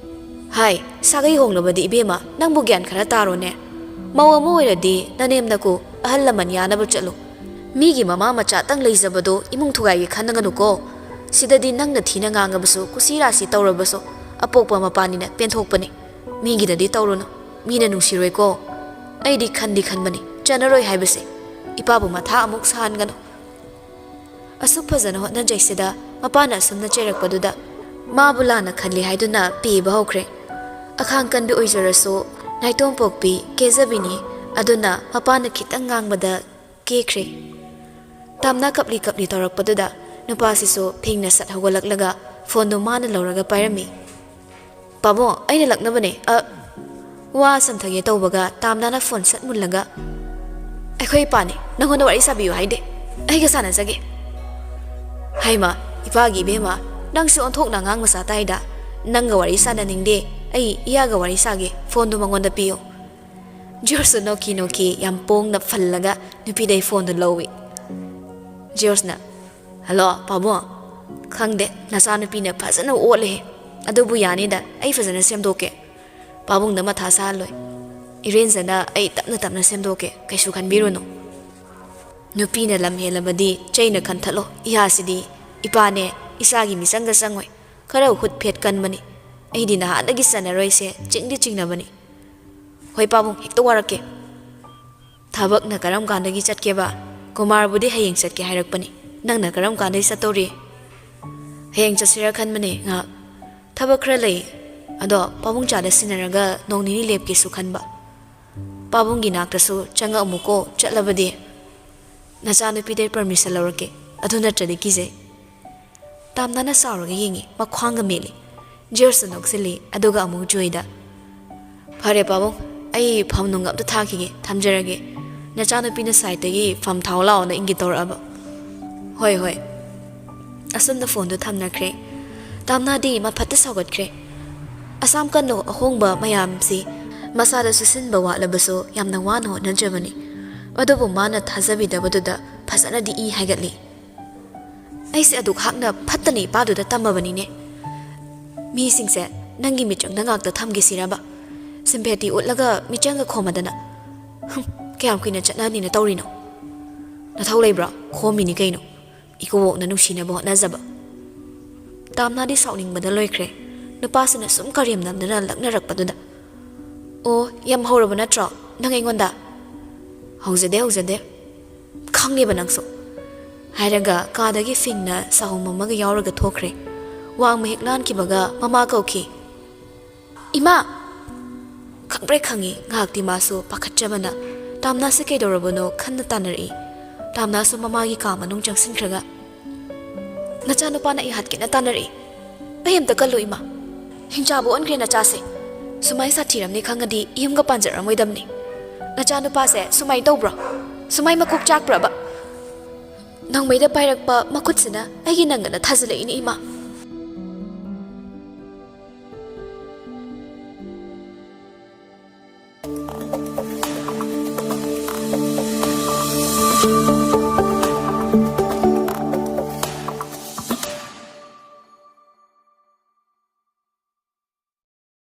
"ꯍꯥꯏ, ꯁꯥꯒꯩ ꯍꯣꯡꯂꯕꯗꯤ ꯏꯕꯦꯝꯃ, ꯅꯪꯕꯨ ꯒ꯭ꯌꯥꯟ ꯈꯔ ꯇꯥꯔꯣꯅꯦ꯫ ꯃꯧ ꯑꯃ ꯑꯣꯏꯔꯗꯤ ꯅꯅꯦꯝ ꯅꯀꯨ ꯑꯍꯜ ꯂꯃꯟ ꯌꯥꯅꯕ ꯆꯠꯂꯨ꯫ ꯃꯤꯒꯤ ꯃꯃꯥ ꯃꯆꯥꯇꯪ ꯂꯩꯖꯕꯗꯣ ꯏꯃꯨꯡ ꯊꯨꯒꯥꯏꯒꯦ ꯈꯟꯅꯒꯅꯨꯀꯣ꯫ ꯁꯤꯗꯗꯤ ꯅꯪꯅ ꯊꯤꯅ ꯉꯥꯡꯉꯕꯁꯨ, ꯀꯨꯁꯤ ꯔꯥꯁꯤ ꯇꯧꯔꯕꯁꯨ, ꯑꯄꯣꯛꯄ ꯃꯄꯥꯅꯤꯅ ꯄꯦꯟꯊꯣꯛꯄꯅꯤ꯫ ꯃꯤꯒꯤꯗꯗꯤ ꯇꯧꯔꯨꯅꯨ꯫ ꯃꯤꯅ ꯅꯨꯡꯁꯤꯔꯣꯏꯀꯣ꯫ ꯑꯩꯗꯤ ꯈꯟꯗꯤ ꯈꯟꯕꯅꯤ, ꯆꯠꯅꯔꯣꯏ ꯍꯥꯏꯕꯁꯦ꯫ ꯏꯄꯥꯕꯨ ꯃꯊꯥ ꯑꯃꯨꯛ ꯁꯥꯍꯟꯒꯅꯨ"꯫ ꯑꯁꯨꯛ ꯐꯖꯅ ꯍꯣꯠꯅꯖꯩꯁꯤꯗ ꯃꯄꯥꯅ ꯑꯁꯨꯝꯅ ꯆꯩꯔꯛꯄꯗꯨꯗ ꯃꯥꯕꯨ ꯂꯥꯟꯅ ꯈꯜꯂꯤ ꯍꯥꯏꯗꯨꯅ ꯄꯦꯕ ꯍꯧꯈ꯭ꯔꯦ꯫ ꯑꯈꯥꯡ ꯀꯟꯕꯤ ꯑꯣꯏꯖꯔꯁꯨ ꯅꯥꯏꯇꯣꯝ ꯄꯣꯛꯄꯤ ꯀꯦꯖꯕꯤꯅꯤ꯫ ꯑꯗꯨꯅ ꯃꯄꯥꯅ ꯈꯤꯇꯪ ꯉꯥꯡꯕꯗ ꯀꯦꯈ꯭ꯔꯦ꯫ ꯇꯥꯝꯅ ꯀꯞꯂꯤ ꯀꯞꯂꯤ ꯇꯧꯔꯛꯄꯗꯨꯗ ꯅꯨꯄꯥꯁꯤꯁꯨ ꯐꯤꯡꯅ ꯁꯠ ꯍꯧꯒꯠꯂꯛꯂꯒ ꯐꯣꯟꯗꯨ ꯃꯥꯅ ꯂꯧꯔꯒ ꯄꯥꯏꯔꯝꯃꯤ꯫ "ꯄꯥꯕꯨꯡ, ꯑꯩꯅ ꯂꯛꯅꯕꯅꯦ꯫ ꯑ", ꯋꯥ ꯁꯝꯊꯒꯦ ꯇꯧꯕꯒ ꯇꯥꯝꯅꯥꯅ ꯐꯣꯟ ꯁꯠ ꯃꯨꯜꯂꯒ, "ꯑꯩꯈꯣꯏ ꯏꯄꯥꯅꯦ, ꯅꯪꯉꯣꯟꯗ ꯋꯥꯔꯤ ꯁꯥꯕꯤꯌꯨ ꯍꯥꯏꯗꯦ꯫ ꯑꯩꯒ ꯁꯥꯟꯅꯖꯒꯦ"꯫ "ꯍꯩꯃꯥ, ꯏꯄꯥꯒꯤ ꯏꯕꯦꯝꯃ, ꯅꯪꯁꯨ ꯑꯣꯟꯊꯣꯛꯅ ꯑꯉꯥꯡ ꯃꯆꯥ ꯇꯥꯏꯗ꯫ ꯅꯪꯒ ꯋꯥꯔꯤ ꯁꯥꯟꯅꯅꯤꯡꯗꯦ, ꯑꯩ ꯏꯌꯥꯒ ꯋꯥꯔꯤ ꯁꯥꯒꯦ, ꯐꯣꯟꯗꯨ ꯃꯉꯣꯟꯗ ꯄꯤꯌꯨ"꯫ ꯖꯣꯔꯖꯁꯨ ꯅꯣꯛꯈꯤ ꯅꯣꯛꯈꯤ ꯌꯥꯝ ꯄꯣꯡꯅ ꯐꯜꯂꯒ ꯅꯨꯄꯤꯗꯩ ꯐꯣꯟꯗꯨ ꯂꯧꯏ꯫ ꯖꯣꯔꯖꯅ, "ꯍꯜꯂꯣ, ꯄꯥꯕꯨꯡ꯫ ꯈꯪꯗꯦ, ꯅꯆꯥꯅꯨꯄꯤꯅ ꯐꯖꯅ ꯑꯣꯠꯂꯦꯍꯦ꯫ ꯑꯗꯨꯕꯨ ꯌꯥꯅꯤꯗ, ꯑꯩ ꯐꯖꯅ ꯁꯦꯝꯗꯣꯛꯀꯦ꯫ ꯄꯥꯕꯨꯡꯗ ꯃꯊꯥ ꯁꯥꯍꯜꯂꯣꯏ꯫ ꯏꯔꯦꯟꯖꯅ ꯑꯩ ꯇꯞꯅ ꯇꯞꯅ ꯁꯦꯝꯗꯣꯛꯀꯦ, ꯀꯩꯁꯨ ꯈꯟꯕꯤꯔꯨꯅꯨ"꯫ ꯅꯨꯄꯤꯅ ꯂꯝ ꯍꯦꯜꯂꯕꯗꯤ ꯆꯩꯅ ꯈꯟꯊꯠꯂꯣ꯫ ꯏꯍꯥꯁꯤꯗꯤ ꯏꯄꯥꯅꯦ, ꯏꯆꯥꯒꯤ ꯃꯤꯆꯪꯒ ꯆꯪꯉꯣꯏ꯫ ꯈꯔ ꯍꯨꯠ ꯐꯦꯠ ꯀꯟꯕꯅꯤ꯫ ꯑꯩꯗꯤ ꯅꯍꯥꯟꯗꯒꯤ ꯆꯟꯅꯔꯣꯏꯁꯦ, ꯆꯤꯡꯗꯤ ꯆꯤꯡꯅꯕꯅꯤ꯫ "ꯍꯣꯏ ꯄꯥꯕꯨꯡ, ꯍꯦꯛꯇ ꯋꯥꯔꯛꯀꯦ꯫ ꯊꯕꯛꯅ ꯀꯔꯝ ꯀꯥꯟꯗꯒꯤ ꯆꯠꯀꯦꯕ? ꯀꯨꯃꯥꯔꯕꯨꯗꯤ ꯍꯌꯦꯡ ꯆꯠꯀꯦ ꯍꯥꯏꯔꯛꯄꯅꯤ꯫ ꯅꯪꯅ ꯀꯔꯝ ꯀꯥꯟꯗꯒꯤ ꯆꯠꯇꯧꯔꯤ?" "ꯍꯌꯦꯡ ꯆꯠꯁꯤꯔ ꯈꯟꯕꯅꯦ ꯉꯥꯏꯍꯥꯛ꯫ ꯊꯕꯛ ꯈꯔ ꯂꯩ꯫ ꯑꯗꯣ ꯄꯥꯕꯨꯡ ꯆꯥꯗ ꯁꯤꯟꯅꯔꯒ ꯅꯣꯡ ꯅꯤꯅꯤ ꯂꯦꯞꯀꯦꯁꯨ ꯈꯟꯕ꯫ ꯄꯥꯕꯨꯡꯒꯤ ꯅꯥꯛꯇꯁꯨ ꯆꯪꯉꯛꯑꯝꯃꯨꯀꯣ, ꯆꯠꯂꯕꯗꯤ"꯫ "ꯅꯆꯥꯅꯨꯄꯤꯗꯩ permission ꯂꯧꯔꯛꯀꯦ, ꯑꯗꯨ ꯅꯠꯇ꯭ꯔꯗꯤ ꯀꯤꯖꯩ꯫" ꯇꯥꯝꯅꯥꯅ ꯁꯥꯎꯔꯒ ꯌꯦꯡꯉꯤ, ꯃꯈ꯭ꯋꯥꯡꯒ ꯃꯦꯠꯂꯤ꯫ ꯖꯤꯔꯁꯨ ꯅꯣꯛꯁꯤꯜꯂꯤ, ꯑꯗꯨꯒ ꯑꯃꯨꯛ ꯖꯣꯏꯗ, "ꯐꯔꯦ ꯄꯥꯕꯨꯡ, ꯑꯩ ꯐꯝ ꯅꯨꯡ ꯑꯝꯇ ꯊꯥꯈꯤꯒꯦ, ꯊꯝꯖꯔꯒꯦ꯫ ꯅꯆꯥꯅꯨꯄꯤꯅ ꯁꯥꯏꯠꯇꯒꯤ ꯐꯝ ꯊꯥꯎ ꯂꯥꯛꯑꯣꯅ ꯏꯪꯒꯤꯠ ꯇꯧꯔꯛꯑꯕ꯫" "ꯍꯣꯏ, ꯍꯣꯏ꯫" ꯑꯁꯨꯝꯅ ꯐꯣꯟꯗꯨ ꯊꯝꯅꯈ꯭ꯔꯦ꯫ ꯇꯥꯝꯅꯥꯗꯤ ꯃꯐꯠꯇ ꯁꯥꯎꯒꯠꯈ꯭ꯦ꯫ ꯑꯁꯥꯝ ꯀꯟꯅ ꯑꯍꯣꯡꯕ ꯃꯌꯥꯝꯁꯤ ꯃꯁꯥꯗ ꯆꯨꯁꯤꯟꯕ ꯋꯥꯠꯂꯕꯁꯨ ꯌꯥꯝꯅ ꯋꯥꯅ ꯍꯣꯠꯅꯖꯕꯅꯤ꯫ ꯑꯗꯨꯕꯨ ꯃꯥꯅ ꯊꯥꯖꯕꯤꯗꯕꯗꯨꯗ ꯐꯖꯅꯗꯤ ꯏ ꯍꯥꯏꯒꯠꯂꯤ꯫ "ꯑꯩꯁꯦ ꯑꯗꯨꯛ ꯍꯥꯛꯅ ꯐꯠꯇꯅ ꯏꯄꯥꯗꯨꯗ ꯇꯝꯃꯕꯅꯤꯅꯦ꯫ ꯃꯤꯁꯤꯡꯁꯦ ꯅꯪꯒꯤ ꯃꯤꯠꯆꯪꯗ ꯉꯥꯛꯇ ꯊꯝꯒꯦ ꯁꯤꯔꯕ? ꯁꯤꯝꯄꯦꯇꯤ ꯎꯠꯂꯒ ꯃꯤꯠꯆꯪꯒ ꯈꯣꯝꯃꯗꯅ꯫ ꯍꯨꯝ, ꯀꯌꯥꯝ ꯀꯨꯏꯅ ꯆꯠꯅꯍꯟꯅꯤꯅ ꯇꯧꯔꯤꯅꯣ? ꯅꯊꯧ ꯂꯩꯕ꯭ꯔꯣ? ꯈꯣꯝꯃꯤꯅꯤ ꯀꯩꯅꯣ, ꯏꯀꯨꯕꯣꯛꯅ ꯅꯨꯡꯁꯤꯅꯕ ꯍꯣꯠꯅꯖꯕ꯫" ꯇꯥꯝꯅꯥꯗꯤ ꯁꯥꯎꯅꯤꯡꯕꯗ ꯂꯣꯏꯈ꯭ꯔꯦ꯫ ꯅꯨꯄꯥꯁꯤꯅ ꯁꯨꯝ ꯀꯔꯦꯝ ꯅꯝꯗꯅ ꯂꯛꯅꯔꯛꯄꯗꯨꯗ꯫ "ꯑꯣ, ꯌꯥꯝ ꯍꯧꯔꯕ ꯅꯠꯇ꯭ꯔꯣ ꯅꯪ ꯑꯩꯉꯣꯟꯗ?" "ꯍꯧꯖꯗꯦ, ꯍꯧꯖꯗꯦ꯫ ꯈꯪꯉꯦꯕ ꯅꯪꯁꯨ꯫" ꯍꯥꯏꯔꯒ ꯀꯥꯗꯒꯤ ꯐꯤꯡꯅ ꯁꯥꯍꯨꯝ ꯑꯃꯒ ꯌꯥꯎꯔꯒ ꯊꯣꯛꯈ꯭ꯔꯦ꯫ ꯋꯥꯡꯃ ꯍꯦꯛ ꯂꯥꯟꯈꯤꯕꯒ ꯃꯃꯥ ꯀꯧꯈꯤ꯫ "ꯏꯃꯥ!" ꯈꯪꯄ꯭ꯔꯦꯛ ꯈꯪꯉꯤ꯫ ꯉꯥꯏꯍꯥꯛꯇꯤ ꯃꯥꯁꯨ ꯄꯥꯈꯠꯆꯕꯅ ꯇꯥꯝꯅꯥꯁꯦ ꯀꯩꯗꯧꯔꯕꯅꯣ ꯈꯟꯅ ꯇꯥꯅꯔꯛꯏ꯫ ꯇꯥꯝꯅꯥꯁꯨ ꯃꯃꯥꯒꯤ ꯀꯥ ꯃꯅꯨꯡ ꯆꯪꯁꯤꯟꯈ꯭ꯔꯒ, "ꯅꯆꯥꯅꯨꯄꯥꯅ ꯑꯩ ꯍꯥꯠꯀꯦꯅ ꯇꯥꯅꯔꯛꯏ꯫ ꯑꯩ ꯑꯝꯇ ꯀꯜꯂꯨ ꯏꯃꯥ꯫ ꯍꯤꯡꯆꯥꯕ ꯑꯣꯟꯈ꯭ꯔꯦ ꯅꯆꯥꯁꯦ꯫ ꯁꯨꯃꯥꯏ ꯁꯥꯊꯤꯔꯝꯅꯤ ꯈꯪꯉꯗꯤ ꯌꯨꯝꯒ ꯄꯥꯟꯖꯔꯝꯃꯣꯏꯗꯕꯅꯤ꯫ ꯅꯆꯥꯅꯨꯄꯥꯁꯦ ꯁꯨꯃꯥꯏ ꯇꯧꯕ꯭ꯔꯣ? ꯁꯨꯃꯥꯏ ꯃꯀꯣꯛ ꯆꯥꯛꯄ꯭ꯔꯕ? ꯅꯣꯡꯃꯩꯗ ꯄꯥꯏꯔꯛꯄ ꯃꯈꯨꯠꯁꯤꯅ ꯑꯩꯒꯤ ꯅꯪꯒꯟꯗ ꯊꯥꯖꯤꯜꯂꯛꯏꯅꯦ ꯏꯃꯥ꯫"